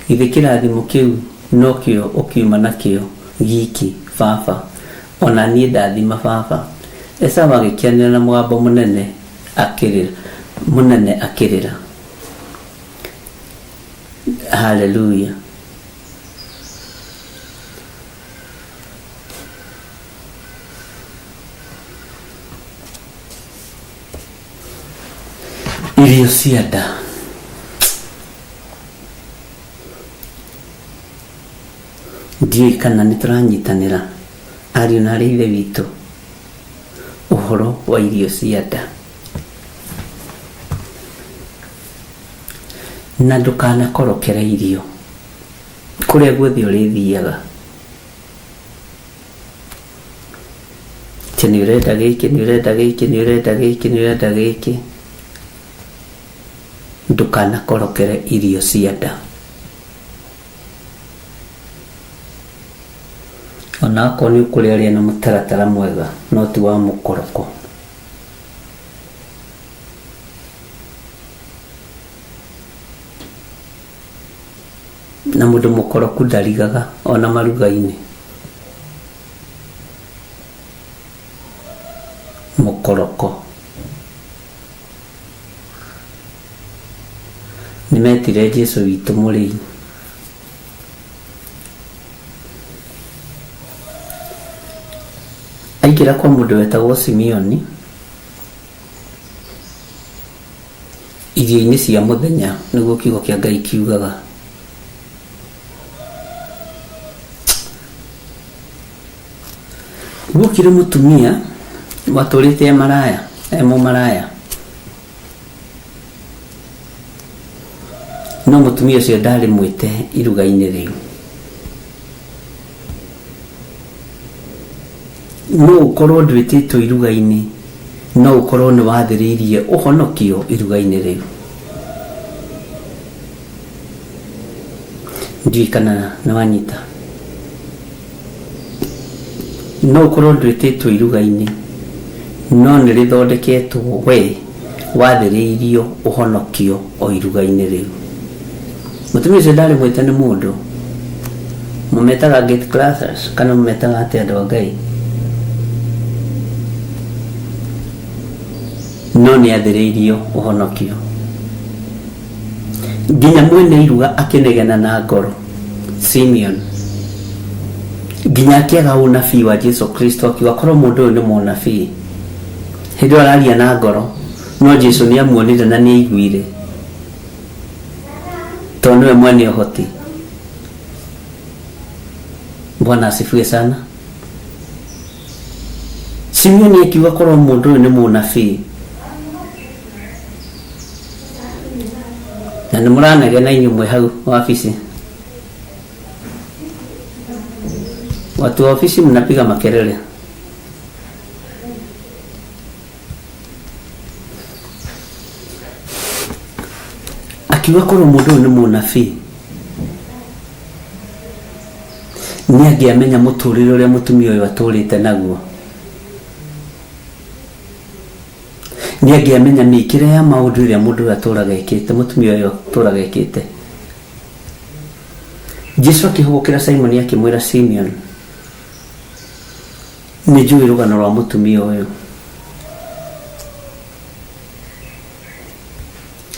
Githĩ kĩrathimo kĩu nokĩo ũkiuma nakĩo giiki, baba? O na niĩ ndathima, baba. Esau agĩkĩanĩrĩra na mũgambo mũnene akĩrĩra, mũnene akĩrĩra. Haleluya! Irio cia nda. Ndiũĩ kana nĩ tũranyitanĩra ariũ na arĩ ithe witũ ũhoro wa irio cia nda. Na ndũkanakorokere irio kũrĩa guothe ũrĩthiaga. Atĩ nĩ ũrenda gĩkĩ, nĩ ũrenda gĩkĩ, nĩ ũrenda gĩkĩ, nĩ ũrenda gĩkĩ. Ndũkanakorokere irio cia nda. Ona akorwo nĩ ũkũrĩa rĩa na mũtaratara mwega no ti wa mũkoroko. Na mũndũ mũkoroku ndarigaga ona maruga-inĩ. Mũkoroko. Nĩmetire Jesu witũ mũrĩi. Aingĩra kwa mũndũ wetagwo Simeoni irio-inĩ cia mũthenya, nĩguo kiugo kĩa Ngai kiugaga. Guokire mũtumia watũrĩte e maraya, e mũmaraya. No mũtumia ũcio ndarĩ mwĩte iruga-inĩ rĩu. No ũkorwo ndwĩtĩtwo iruga-inĩ, no ũkorwo nĩ wathĩrĩirie ũhonokio iruga-inĩ rĩu. Ndiũĩ kana nĩ wanyita. No ũkorwo ndwĩtĩtwo iruga-inĩ, no nĩ rĩthondeketwo we wathĩrĩirio ũhonokio o iruga-inĩ rĩu. Mũtumia ũcio ndarĩ mwĩte nĩ mũndũ. Mũmetaga gate classers kana mũmetaga atĩa andũ a Ngai? No nĩ athĩrĩirio ũhonokio. Nginya mwene iruga akĩnegena na ngoro, Simeon, nginya akĩaga ũnabii wa Jesu Kristo akiuga korwo mũndũ ũyũ nĩ mũnabii. Hĩndĩ ĩyo araria na ngoro, no Jesu nĩ amuonire na nĩ aiguire, tondũ nĩwe mwene ũhoti. Bwana asifiwe sana. Simeoni akiuga korwo mũndũ ũyũ nĩ mũnabii. Na nĩ mũranegena inyuĩ mwĩ hau wabici. Watu wa ofisi mnapiga makelele. Akiuga korwo mũndũ ũyũ nĩ mũnabii nĩ angĩamenya mũtũrĩre ũrĩa mũtumia ũyũ atũrĩte naguo. Nĩ angĩamenya mĩkĩre ya maũndũ ĩrĩa mũndũ ũyũ atũraga ekĩte, mũtumia ũyũ atũraga ekĩte. Jesu akĩhũgũkĩra Simoni akĩmwĩra, Simeon, nĩ njũĩ rũgano rwa mũtumia ũyũ.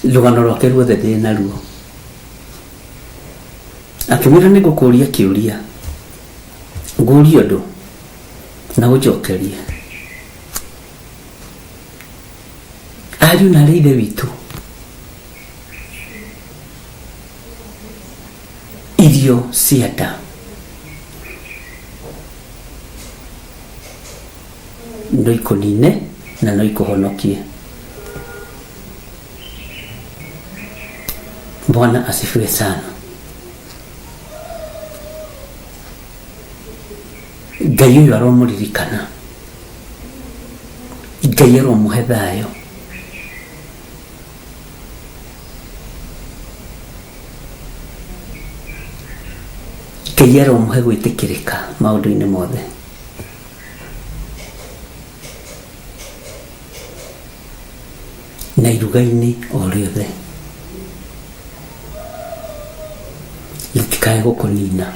Rũgano rwake ruothe ndĩ naruo. Akĩmwĩra nĩ ngũkũria kĩũria, ngũrie ũndũ na ũnjokerie. Ariũ na arĩ ithe witũ, Irio cia nda no ikũnine na no ikũhonokie. Bwana asifiwe sana. Ngai ũyũ aromũririkana, Ngai aromũhe thayũ. Ngai aromũhe gwĩtĩkĩrĩka maũndũ-inĩ mothe. Na iruga-inĩ o rĩothe rĩtikae gũkũnina.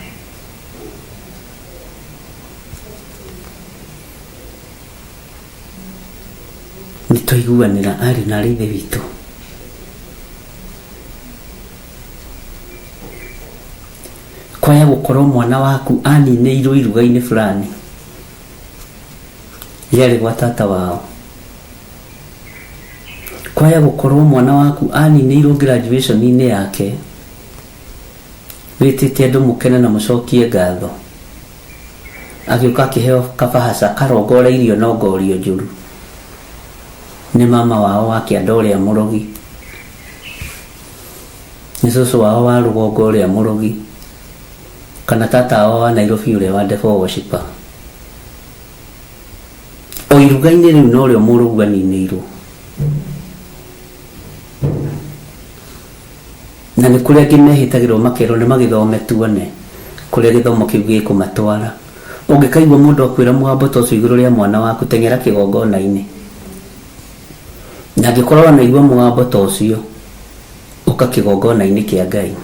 Nĩ twaiguanĩra ariũ na arĩ ithe witũ. Kwaya gũkorwo mwana waku aninĩirwo iruga-inĩ fulani rĩarĩ gwa tata wao. Kwaya gũkorwo mwana waku aninĩirwo graduation-inĩ yake, wĩtĩte andũ mũkene na mũcokie ngatho, agĩũka akĩheo kabahaca karongoreirio nongorio njũru nĩ mama wao wa kĩanda ũrĩa mũrogi, nĩ cũcũ wao wa rũgongo ũrĩa mũrogi, kana tata wao wa Nairobi ũrĩa wa devil worshipper. O iruga-inĩ rĩu norĩo mũrũgu aninĩirwo. Na nĩ kũrĩ angĩ mehĩtagĩrwo makerwo nĩ magĩthome tuone kũrĩa gĩthomo kĩu gĩkũmatwara. Ũngĩkaigua mũndũ akwĩra mũgambo ta ũcio igũrũ rĩa mwana waku, teng'era kĩgongona-inĩ. Na angĩkorwo wanaigua mũgambo ta ũcio, ũka kĩgongona-inĩ kĩa Ngai.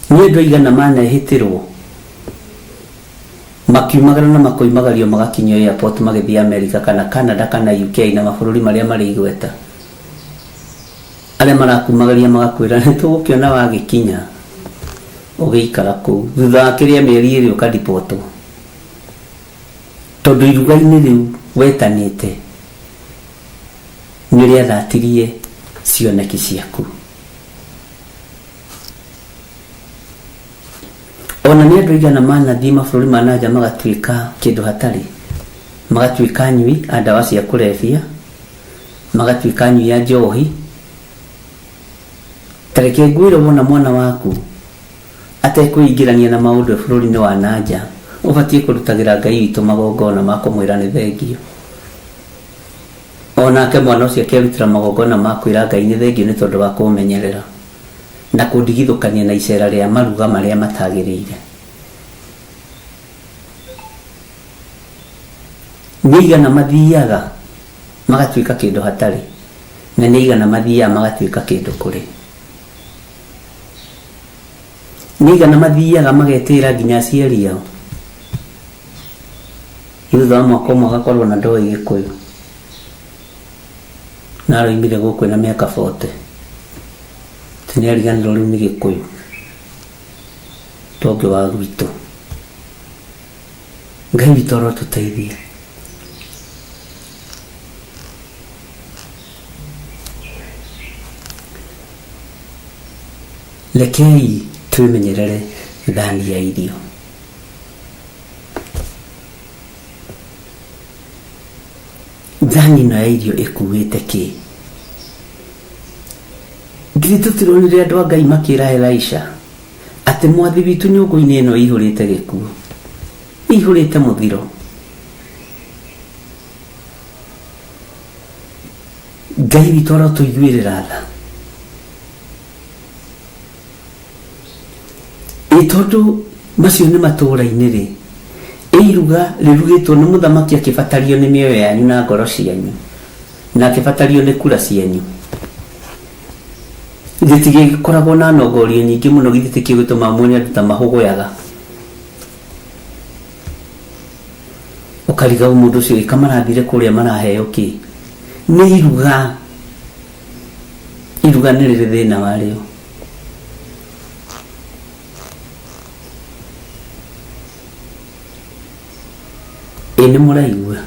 Nĩ andũ aigana manehĩtĩrwo makiumagara na makoimagario magakinyio airport magĩthiĩ America kana Canada kana UK na mabũrũri marĩa marĩ igweta. Arĩa marakumagaria magakwĩra nĩ tũgũkĩona wagĩkinya ũgĩikara kũu. Thutha wa kĩrĩa mĩeri ĩrĩ ũkaribotwo. Tondũ iruga-inĩ rĩu wetanĩte nĩ rĩathatirie cioneki ciaku. Ona nĩ andũ aigana manathiĩ mabũrũri ma nanja magatuĩka kĩndũ hatarĩ, magatuĩka anyui a ndawa cia kũrebia, magatuĩka anyui a njohi. Ta reke ngwĩre wona mwana waku atekwĩingĩrania na maũndũ e bũrũri-inĩ wa nanja, ũbatiĩ kũrutagĩra Ngai witũ magongona ma kũmwĩra nĩ thengio. Onake mwana ũcio akerutĩra magongona ma kwĩra Ngai nĩ thengio nĩ tondũ wa kũmenyerera na kũndigithũkania na icera rĩa maruga marĩa matagĩrĩire. Nĩ aigana mathiaga magatuĩka kĩndũ hatarĩ, na nĩ aigana mathiaga magatuĩka kĩndũ kũrĩ. Nĩ aigana mathiaga magetĩĩra nginya aciari ao. Thutha wa mwaka ũmwe agakorwo na ndoĩ Gĩkũyũ, na aroimire gũkũ ena mĩaka 40. Atĩ nĩ ariganĩrwo rĩu nĩ Gĩkũyũ tongĩ wa gwitũ. Ngai witũ arotũteithia. Rekei twĩmenyerere thani ya irio. Thani ĩno ya irio ĩkuĩte kĩ? Githĩ tũtironire andũ a Ngai makĩra Elisha atĩ mwathi witũ nyũngũ-inĩ ĩno ĩihũrĩte gĩkuũ, ĩihũrĩte mũthiro. Ngai witũ arotũiguĩrĩra tha. Ĩ tondũ macio nĩ matũũra-inĩ rĩ, ĩ iruga rĩrugĩtwo nĩ mũthamaki akĩbatario nĩ mĩoyo yanyu na ngoro cianyu, na akĩbatario nĩ kura cianyu, gĩtigĩkoragwo na nongorio nyingĩ mũno, githĩ tikĩo gĩtũmaga muone andũ ta mahũgũyaga. Ũkariga mũndũ ũcio ĩka marathire kũrĩa maraheo kĩ? Nĩ iruga. Iruga nĩ rĩrĩ thĩna warĩo. Ĩ nĩ mũraigua?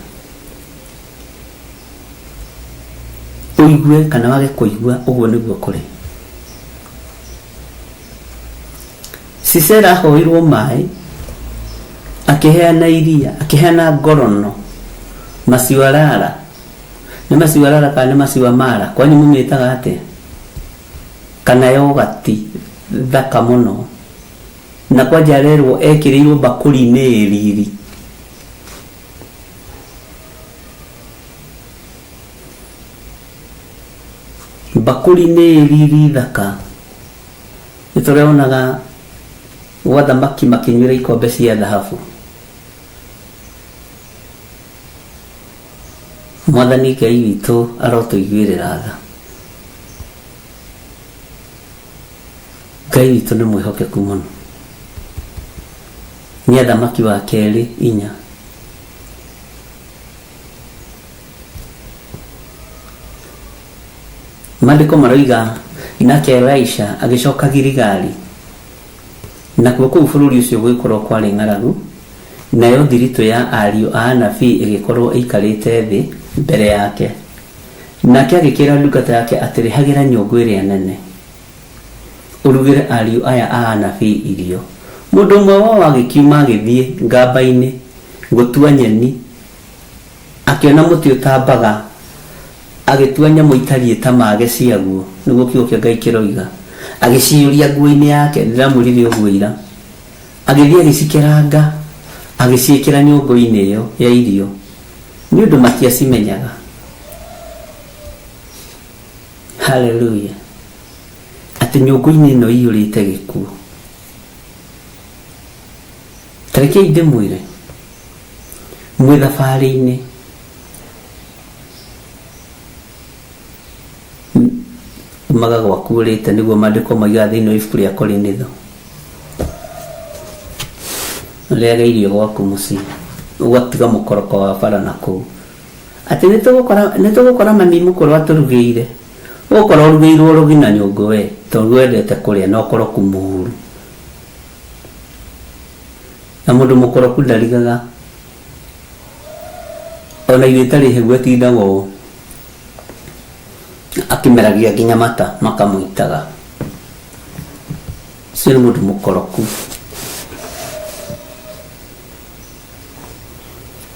Ũigue kana wage kũigua ũguo nĩguo kũrĩ. Sisera ahoirwo maĩ, akĩheana iria, akĩheana ngorono, maciwa rara. Nĩ maciwa rara kana nĩ maciwa mara? Kwanyu mũmĩtaga atĩa? Kana yogati thaka mũno. Na kwanja arerwo ekĩrĩirwo mbakũri-inĩ ĩ riri. Mbakũri-inĩ ĩ riri thaka. Nĩ tũrĩonaga gwa thamaki makĩnyuĩra ikombe cia thahabu. Mwathani Ngai witũ arotũiguĩrĩra tha. Ngai witũ nĩ mwĩhokeku mũno. Nĩ athamaki wa kerĩ inya. Maandĩko maroiga nake Elisha agĩcoka Giligali, nakuo kũu bũrũri ũcio gũgĩkorũo kwarĩ ng'aragu, nayo thiritũ ya ariũ a anabii ĩgĩkorũo ĩikarĩte thĩ mbere yake. Nake agĩkĩĩra ndungata yake atĩrĩ, Hagĩra nyũngũ ĩrĩa nene, ũrugĩre ariũ aya a anabii irio. Mũndũ ũmwe wao agĩkiuma agĩthiĩ ngamba-inĩ gũtua nyeni, Akĩona mũtĩ ũtambaga, agĩtua nyamũ itariĩ ta mage ciaguo, nĩguo kiugo kĩa Ngai kĩroiga, agĩciyũria nguo-inĩ yake, ndĩramwĩrire ũguo ira, agĩthiĩ agĩcikeranga, agĩciĩkĩra nyũngũ-inĩ ĩyo ya irio, nĩ ũndũ matiacimenyaga. Haleluya! Atĩ nyũngũ-inĩ ĩno iyũrĩte gĩkuũ. Ta rekei ndĩmwĩre, mwĩ thabarĩ-inĩ umaga gwaku ũrĩte nĩguo maandĩko moigaga thĩinĩ wa ibuku rĩa Korinitho. Ũrĩage irio gwaku mũciĩ, ũgatiga mũkoroko wa bara na kũu. Atĩ nĩtũgũkora mami mũkũrũ atũrugĩire. Ũgũkora ũrugĩirwo rũgina nyũngũ we, tondũ wendete kũrĩa na ũkoroku mũru. Na mũndũ mũkoroku ndarigaga ona irio itarĩ hehu atindaga ũũ akĩmeragia nginya mata makamũitaga. Ũcio nĩ mũndũ mũkoroku.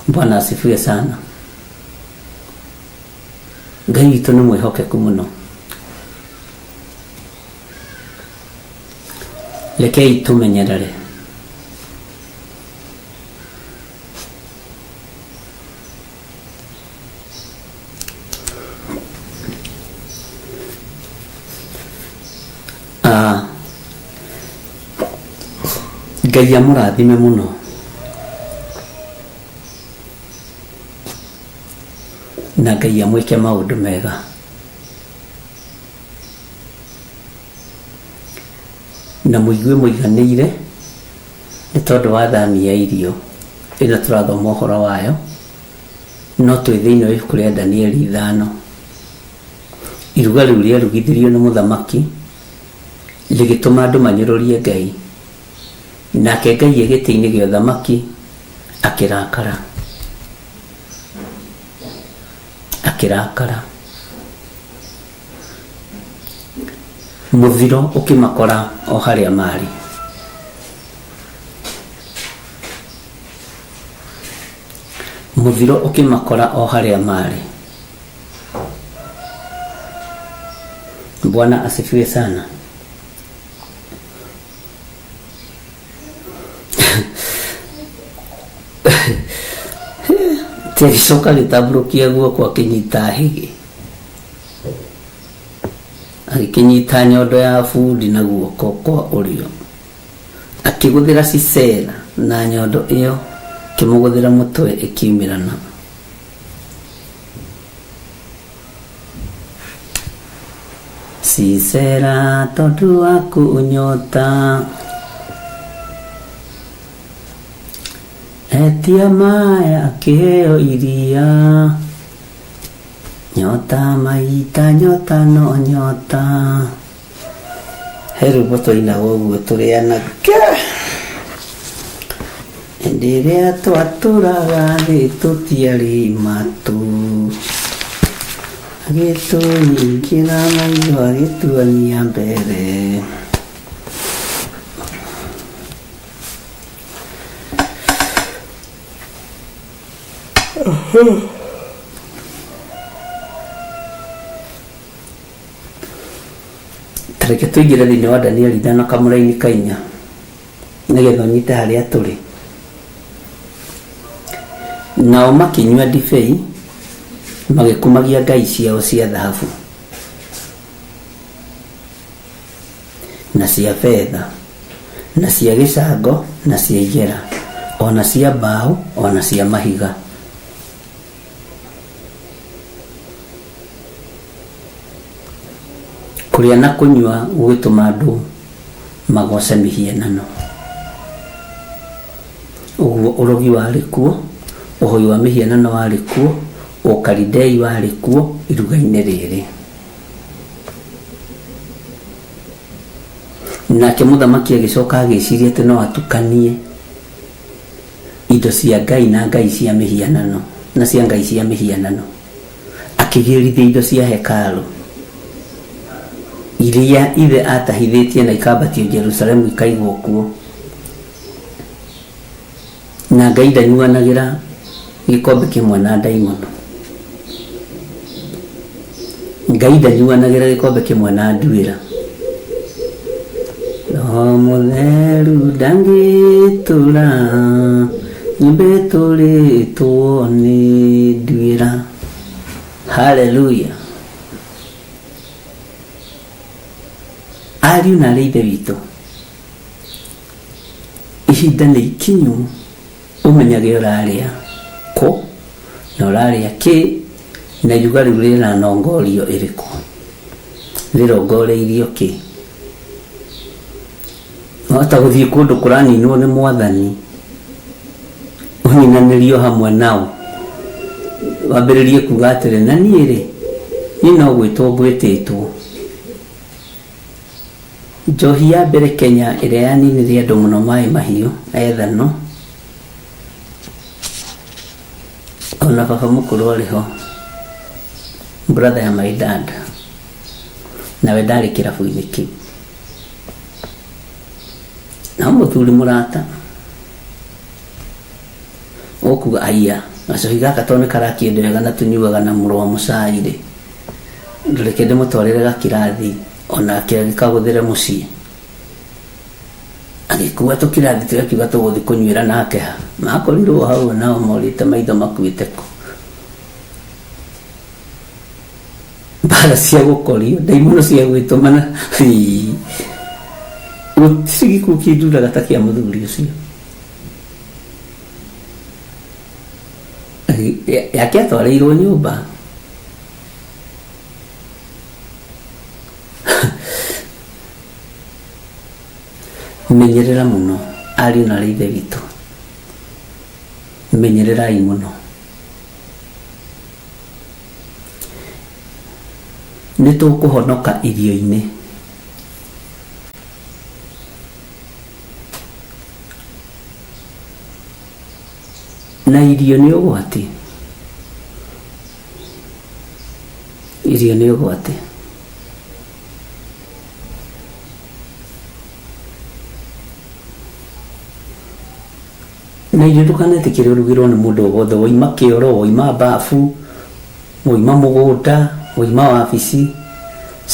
Bwana asifiwe sana. Ngai witũ nĩ mwĩhokeku mũno. Rekei tũmenyerere. Ah, Ngai amũrathime mũno. Na Ngai amwĩke maũndũ mega. Na mũigue mũiganĩire nĩ tondũ wa thani ya irio ĩno tũrathoma ũhoro wayo, no twĩ thĩinĩ wa ibuku rĩa Danieli ithano. Iruga rĩu rĩarugithirio nĩ mũthamaki rĩgĩtũma andũ manyũrũrie Ngai, nake Ngai e gĩtĩ-inĩ gĩa ũthamaki akĩrakara. Akĩrakara. Mũthiro ũkĩmakora o harĩa maarĩ. Mũthiro ũkĩmakora o harĩa maarĩ. Bwana asifiwe sana. Agĩcoka agĩtambũrũkia guoko akĩnyita hĩgĩ. Agĩkĩnyita nyondo ya bundi na guoko kwa ũrĩo, akĩgũthĩra Sisera na nyondo ĩyo, akĩmũgũthĩra mũtwe ĩkiumĩrana. Sisera tondũ wa kũnyota etia maĩ akĩheo iria. Nyota maita nyota no nyota. He rwĩmbo twainaga ũguo tũrĩ anake. Hĩndĩ ĩrĩa twatũraga thĩ tũtiarĩ matũ. Agĩtũnyingĩra maitho agĩtuonia mbere. Tareke tũingĩre thĩinĩ wa Danieli ithano kamũraini ka inya nĩgetha ũnyite harĩa tũrĩ. Nao makĩnyua ndibei magĩkumagia ngai ciao cia thahabu na cia betha na cia gĩcango na cia igera o na cia mbaũ o na cia mahiga. Kũrĩa na kũnyua gũgĩtũma andũ magoce mĩhianano. Ũguo ũrogi warĩ kuo, ũhoi wa mĩhianano warĩ kuo, ũkalidei warĩ kuo iruga-inĩ rĩrĩ. Nake mũthamaki agĩcoka agĩciria atĩ no atukanie indo cia Ngai na ngai cia mĩhianano na cia ngai cia mĩhianano. Akĩgĩrithia indo cia hekarũ iria ithe atahithĩtie na ikambatio Jerusalemu ikaigwo kuo. Na Ngai ndanyuanagĩra gĩkombe kĩmwe na ndaimono. Ngai ndanyuanagĩra gĩkombe kĩmwe na nduĩra. Roho mũtheru ndangĩtũra nyũmba ĩtũrĩtwo nĩ nduĩra. Haleluya. Ariũ na arĩ ithe witũ, ihinda nĩ ikinyu ũmenyage ũrarĩa kũ na ũrarĩa kĩ na iruga rĩu rĩna nongorio ĩrĩkũ, rĩrongoreirio kĩ. Wahota gũthiĩ kũndũ kũraninwo nĩ mwathani ũninanĩrio hamwe nao, wambĩrĩrie kuga atĩrĩ, na niĩ rĩ, niĩ no gwĩtwo ngwĩtĩtwo. Njohi ya mbere Kenya ĩrĩa yaninire andũ mũno maĩ mahiũ, ethano, ona baba mũkũrũ arĩ ho, brother ya my dad, nawe ndarĩ kĩrabu-inĩ kĩu. No mũthuri mũrata ũkuga aiya gacohi gaka tondũ nĩ karakĩenda wega na tũnyuaga na mũrũ wa mũcai rĩ, reke ndĩmũtwarĩre gakirathi onake agĩkagũthĩre mũciĩ. Agĩkua tũkirathi tũrĩa akiuga tũgũthiĩ kũnyuĩra nake ha. Makorirwo hau nao morĩte maitho makuĩte kũ. Mbara cia gũkorio, ndaimono cia gwĩtũmana. Gũtirĩ gĩkuũ kĩnduraga ta kĩa mũthuri ũcio. Yake atwarĩirwo nyũmba. Menyerera mũno ariũ na arĩ ithe witũ, menyererai mũno. Nĩ tũkũhonoka irio-inĩ. Na irio nĩ ũgwati. Irio nĩ ũgwati. Na irio ndũkanetĩkĩre ũrugĩrwo nĩ mũndũ o wothe, waima kĩoro, waima bafu, waima mũgũnda, waima wabici,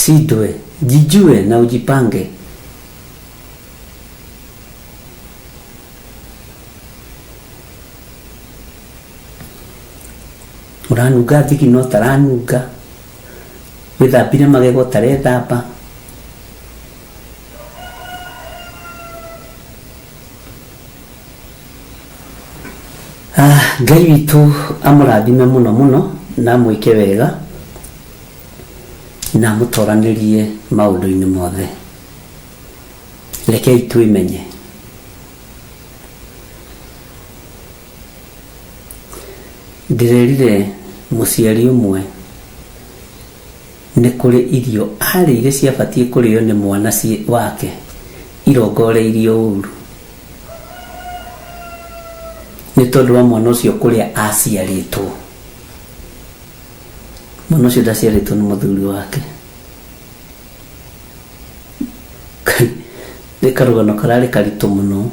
cindwe, jijue na ujipange. Ũranunga thigino ũtaranunga, wĩthambire magego ũtarethamba. Ah, Ngai witũ amũrathime mũno mũno na amwĩke wega na amũtoranĩrie maũndũ-inĩ mothe. Rekei twĩmenye. Ndĩrerire mũciari ũmwe nĩ kũrĩ irio arĩire ciabatiĩ kũrĩo nĩ mwana wake irongoreirio ũru nĩ tondũ wa mwana ũcio kũrĩa aciarĩtwo. Mwana ũcio ndaciarĩtwo nĩ mũthuri wake. Nĩ karũgano kararĩ karitũ mũno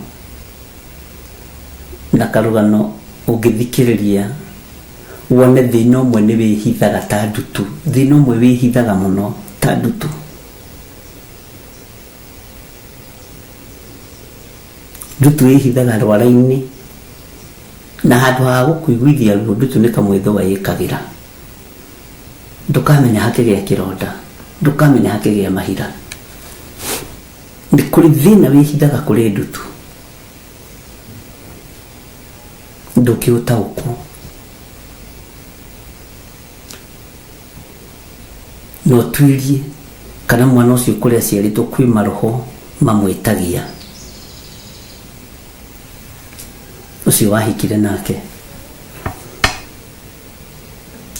na karũgano ũngĩthikĩrĩria Wone thĩna ũmwe nĩ wĩhithaga ta ndutu, thĩna ũmwe wĩhithaga mũno ta ndutu. Ndutu ĩhithaga rwara-inĩ, na handũ ha gũkũiguithia ruo ndutu nĩ kamwĩthũa ĩkagĩra. Ndũkamenya hakĩgĩa kĩronda, ndũkamenya hakĩgĩa mahira. Nĩ kũrĩ thĩna wĩhithaga kũrĩ ndutu, ndũngĩũtaũkwo. Na ũtuĩrie kana mwana ũcio kũrĩa aciarĩtwo kwĩ maroho mamwĩtagia. Ũcio wahikire nake.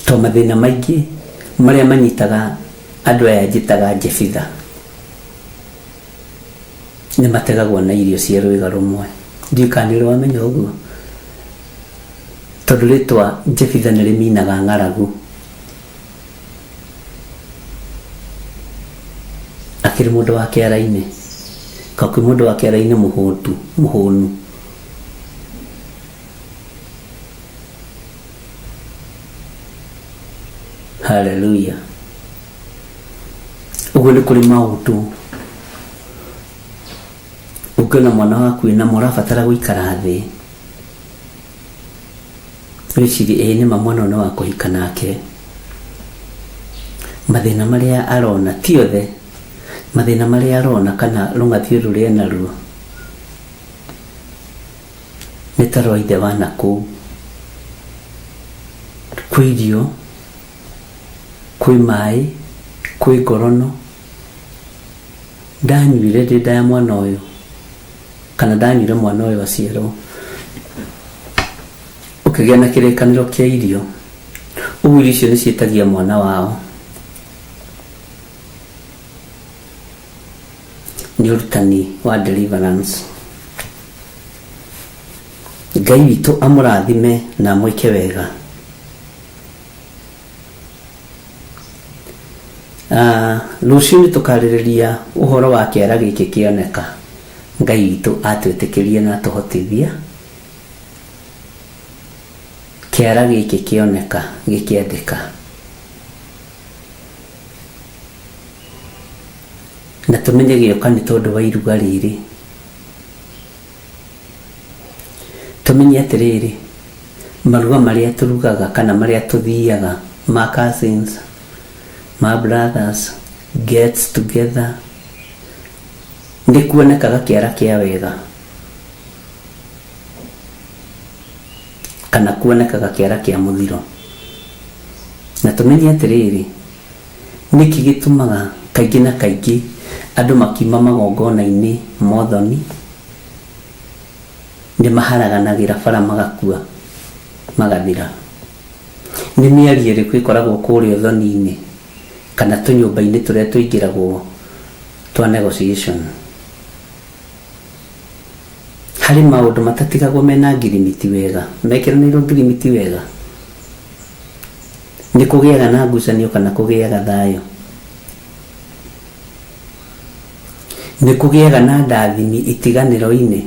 To mathĩna maingĩ marĩa manyitaga andũ aya njĩtaga Jefitha nĩ mategagwo na irio cia rwĩga rũmwe. Ndiũĩ kana nĩ ũrĩ wamenya ũguo, tondũ rĩtwa Jefitha nĩ rĩminaga ng'aragu. Akĩrĩ mũndũ wa kĩara-inĩ, ka kwĩ mũndũ wa kĩara-inĩ mũhũtu, mũhũnu. Haleluya. Ũguo nĩ kũrĩ maũndũ ũngĩona mwana waku wĩnamo ũrabatara gũikara thĩ wĩcirie, ĩĩ nĩma mwana ũyũ nĩ wa kũhika nake. Mathĩna marĩa arona ti othe, mathĩna marĩa arona kana rũng'athio rũrĩa enaruo nĩ ta rwa ithe wa nakũu. Kwĩ irio, kwĩ maĩ, kwĩ ngorono, ndanyuire ndĩ nda ya mwana ũyũ kana ndanyuire mwana ũyũ aciarwo. Ũkĩgĩa na kĩrĩkanĩro kĩa irio, ũguo irio icio nĩ ciĩtagia mwana wao. Nĩ ũrutani wa deliverance. Ngai witũ amũrathime na amwĩke wega. Rũciũ nĩ tũkarĩrĩria ũhoro wa kĩara gĩkĩ kĩoneka. Ngai witũ atwĩtĩkĩrie na atũhotithia. Kĩara gĩkĩ kĩoneka gĩkĩandĩka. Na tũmenye gĩoka nĩ tondũ wa iruga rĩrĩ. Tũmenye atĩrĩrĩ, maruga marĩa tũrugaga kana marĩa tũthiaga ma cousins, ma brothers, gets together, nĩ kuonekaga kĩara kĩa wega kana kuonekaga kĩara kĩa mũthiro. Na tũmenye atĩrĩrĩ, nĩkĩ gĩtũmaga kaingĩ na kaingĩ andũ makiuma magongona-inĩ mothoni nĩ maharaganagĩra bara magakua magathira. Nĩ mĩario ĩrĩkũ ĩkoragwo kũrĩa ũthoni-inĩ kana tũnyũmba-inĩ tũrĩa tũingĩragwo twa negotiation? Harĩ maũndũ matatigagwo mena ngirimiti wega, mekĩranĩirwo ngirimiti wega. Nĩ kũgĩaga na ngucanio kana kũgĩaga thayũ. Nĩ kũgĩaga na ndathimi itiganĩro-inĩ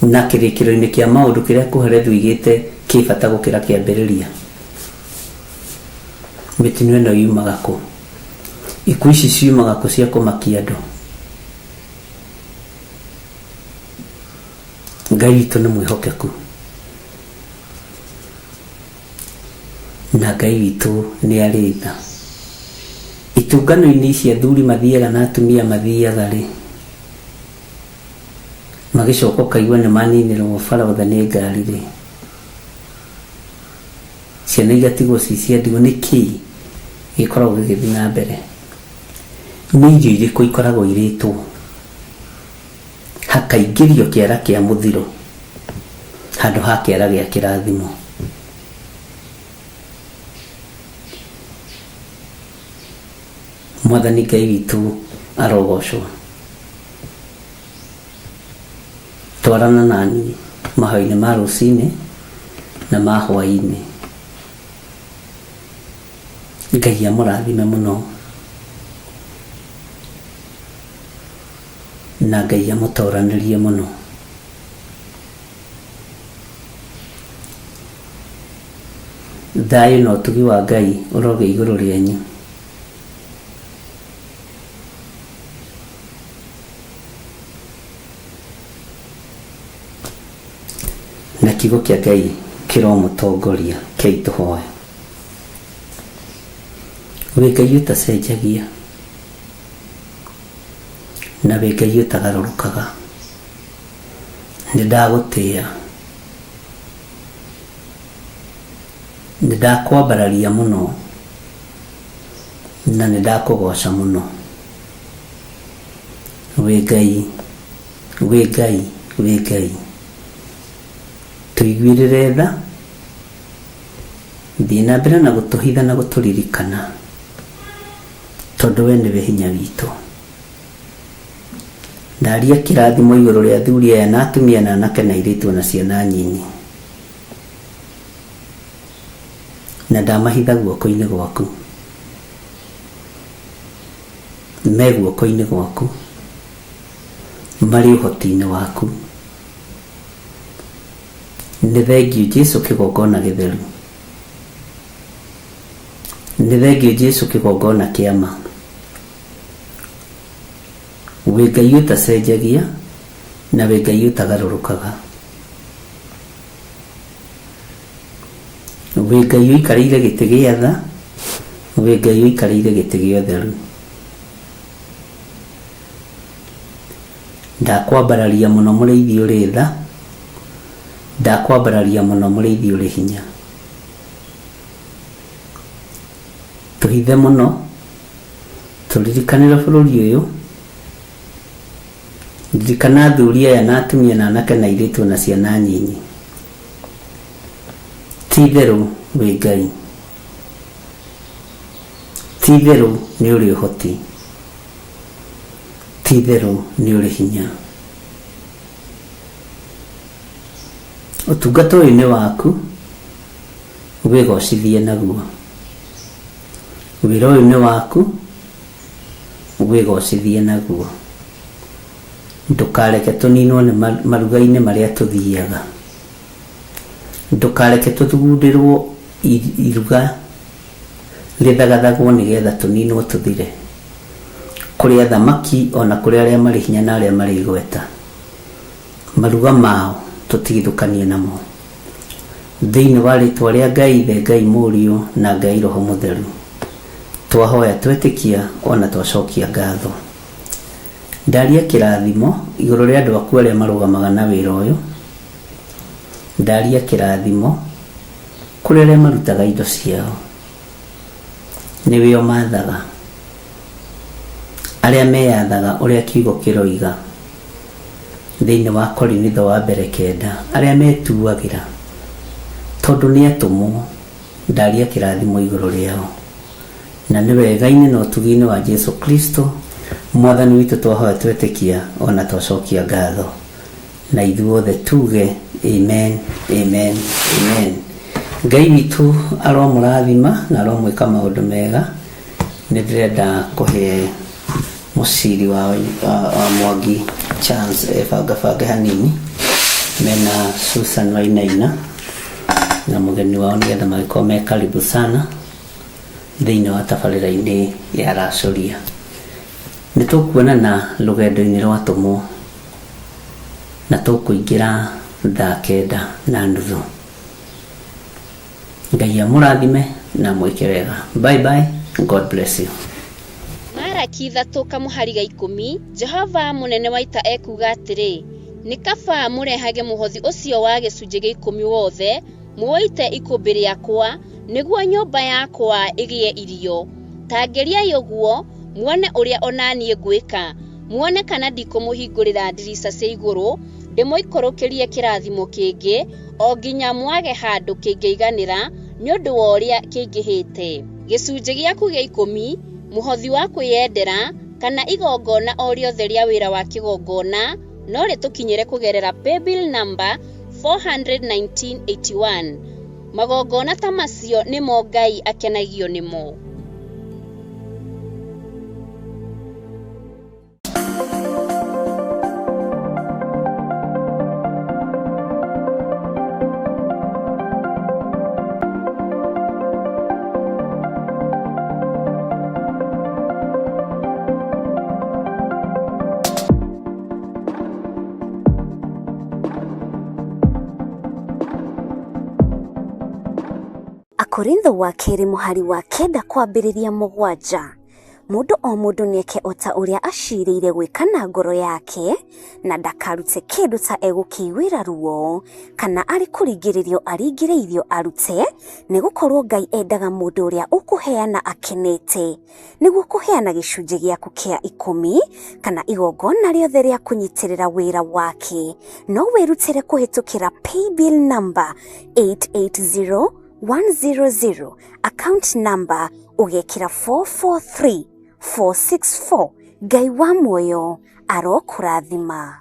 na kĩrĩkĩro-inĩ kĩa maũndũ kĩrĩa Kohelethu oigĩte kĩ bata gũkĩra kĩambĩrĩria. Mĩtino ĩno yumaga kũ? Ikuũ ici ciumaga kũ cia kũmakia andũ? Ngai witũ nĩ mwĩhokeku na Ngai witũ nĩ arĩ tha. Itungano-inĩ ici athuri mathiaga na atumia mathiaga rĩ, magĩcoka ũkaigua nĩ maninĩrwo bara othe nĩ ngari rĩ, ciana igatigwo ci cia ndigwa, nĩ kĩĩ gĩkoragwo gĩgĩthiĩ na mbere? Nĩ irio irĩkũ ikoragwo irĩtwo hakaingĩrio kĩara kĩa mũthiro handũ ha kĩara gĩa kĩrathimo? Mwathani Ngai witũ arogocwo. Twarana naniĩ mahoya-inĩ ma rũcinĩ na ma hwaĩ-inĩ. Ngai amũrathime mũno na Ngai amũtoranĩrie mũno. Thayũ na ũtugi wa Ngai ũrogĩa igũrũ rĩanyu. Na kiugo kĩa Ngai kĩromũtongoria. Kei tũhoe. Wĩ Ngai ũtacenjagia na wĩ Ngai ũtagarũrũkaga, nĩ ndagũtĩĩa, nĩ ndakwambararia mũno na nĩ ndakũgoca mũno. Wĩ Ngai, wĩ Ngai, wĩ Ngai. Tũiguĩrĩre tha, thiĩ na mbere na gũtũhitha na gũtũririkana, tondũ we nĩwe hinya witũ. Ndaria kĩrathimo igũrũ rĩa athuri aya na atumia na anake na airĩtu ona ciana nyinyi, na ndamahitha guoko-inĩ gwaku, me guoko-inĩ gwaku, marĩ ũhoti-inĩ waku. Nĩ thengiũ Jesu kĩgongona gĩtheru, nĩ thengiũ Jesu kĩgongona kĩa ma. Wĩ Ngai ũtacenjagia na wĩ Ngai ũtagarũrũkaga. Wĩ Ngai ũikarĩire gĩtĩ gĩa tha, wĩ Ngai ũikarĩire gĩtĩ gĩa ũtheru. Ndakwambararia mũno mũrĩithi ũrĩ tha, ndakwambararia mũno mũrĩithi ũrĩ hinya. Tũhithe mũno, tũririkanĩre bũrũri ũyũ, ririkana athuri aya na atumia na anake na airĩtu na ciana nyinyi. Ti itherũ wĩ Ngai, ti itherũ nĩ ũrĩ ũhoti, ti itherũ nĩ ũrĩ hinya. Ũtungata ũyũ nĩ waku, wĩgocithie naguo. Wĩra ũyũ nĩ waku, wĩgocithie naguo. Ndũkareke tũninwo nĩ maruga-inĩ marĩa tũthiaga. Ndũkareke tũthugundĩrwo iruga rĩthagathagwo nĩgetha tũninwo tũthire. Kũrĩ athamaki o na kũrĩ arĩa marĩ hinya na arĩa marĩ igweta, maruga mao tũtigithũkanie namo. Thĩinĩ wa rĩtwa rĩa Ngai Ithe, Ngai Mũriũ na Ngai Roho Mũtheru, twahoya twetĩkia o na twacokia ngatho. Ndaria kĩrathimo igũrũ rĩa andũ aku arĩa marũgamaga na wĩra ũyũ. Ndaria kĩrathimo kũrĩ arĩa marutaga indo ciao. Nĩwe ũmathaga. Arĩa meyathaga ũrĩa kiugo kĩroiga thĩinĩ wa Korinitho wa mbere kenda, arĩa metuagĩra tondũ nĩ atũmwo, ndaria kĩrathimo igũrũ rĩao. Na nĩ wega-inĩ na ũtugi-inĩ wa Jesu Kristo Mwathani witũ twahoya twetĩkia o na twacokia ngatho. Na ithuothe tuge amen, amen, amen. Ngai witũ aromũrathima na aromwĩka maũndũ mega. Nĩ ndĩrenda kũhe mũciri wa, wa, wa Mwangi chance ebangabange hanini mena Susan Wainaina na mũgeni wao nĩgetha magĩkorwo me karibu sana thĩinĩ wa tabarĩra-inĩ ya Racũria. Nĩ tũkuonana rũgendo-inĩ rwa atũmwo na tũkũingĩra thaa 9:30. Ngai amũrathime na amwĩke wega. Bye bye. God bless you. Maraki ithatũ kamũhari ga ikũmi, Jehova mũnene wa ita ekuuga atĩrĩ, Nĩ kaba mũrehage mũhothi ũcio wa gĩcunjĩ gĩa ikũmi wothe, mũũite ikũmbĩ rĩakwa, nĩguo nyũmba yakwa ĩgĩe irio. Ta ngeriai ũguo, muone ũrĩa o na niĩ ngwĩka, muone kana ndikũmũhingũrĩra ndirica cia igũrũ, ndĩmũikũrũkĩrie kĩrathimo kĩngĩ, o nginya mwage handũ kĩngĩiganĩra nĩ ũndũ wa ũrĩa kĩingĩhĩte. Gĩcunjĩ gĩaku gĩa ikũmi, mũhothi wa kwĩyendera, kana igongona o rĩothe rĩa wĩra wa kĩgongona no rĩtũkinyĩre kũgerera paybill number 41981. Magongona ta macio nĩmo Ngai akenagio nĩmo. Akorintho wa kerĩ mũhari wa kenda kwambĩrĩria mũgwanja. Mũndũ o mũndũ nĩeke o ta ũrĩa acirĩire gwĩka na ngoro yake, na ndakarute kĩndũ ta egũkĩiguĩra ruo, kana arĩ kũringĩrĩrio aringĩrĩirio arute, nĩgũkorwo Ngai endaga mũndũ ũrĩa ũkũheana akenete. Nĩguo kũheana gĩcunjĩ gĩaku kĩa ikũmi, kana igongona rĩothe rĩa kũnyitĩrĩra wĩra wake, no wĩrutĩre kũhĩtũkĩra paybill number 880 100 account number ũgekĩra 443 464. Ngai wa muoyo arokũrathima.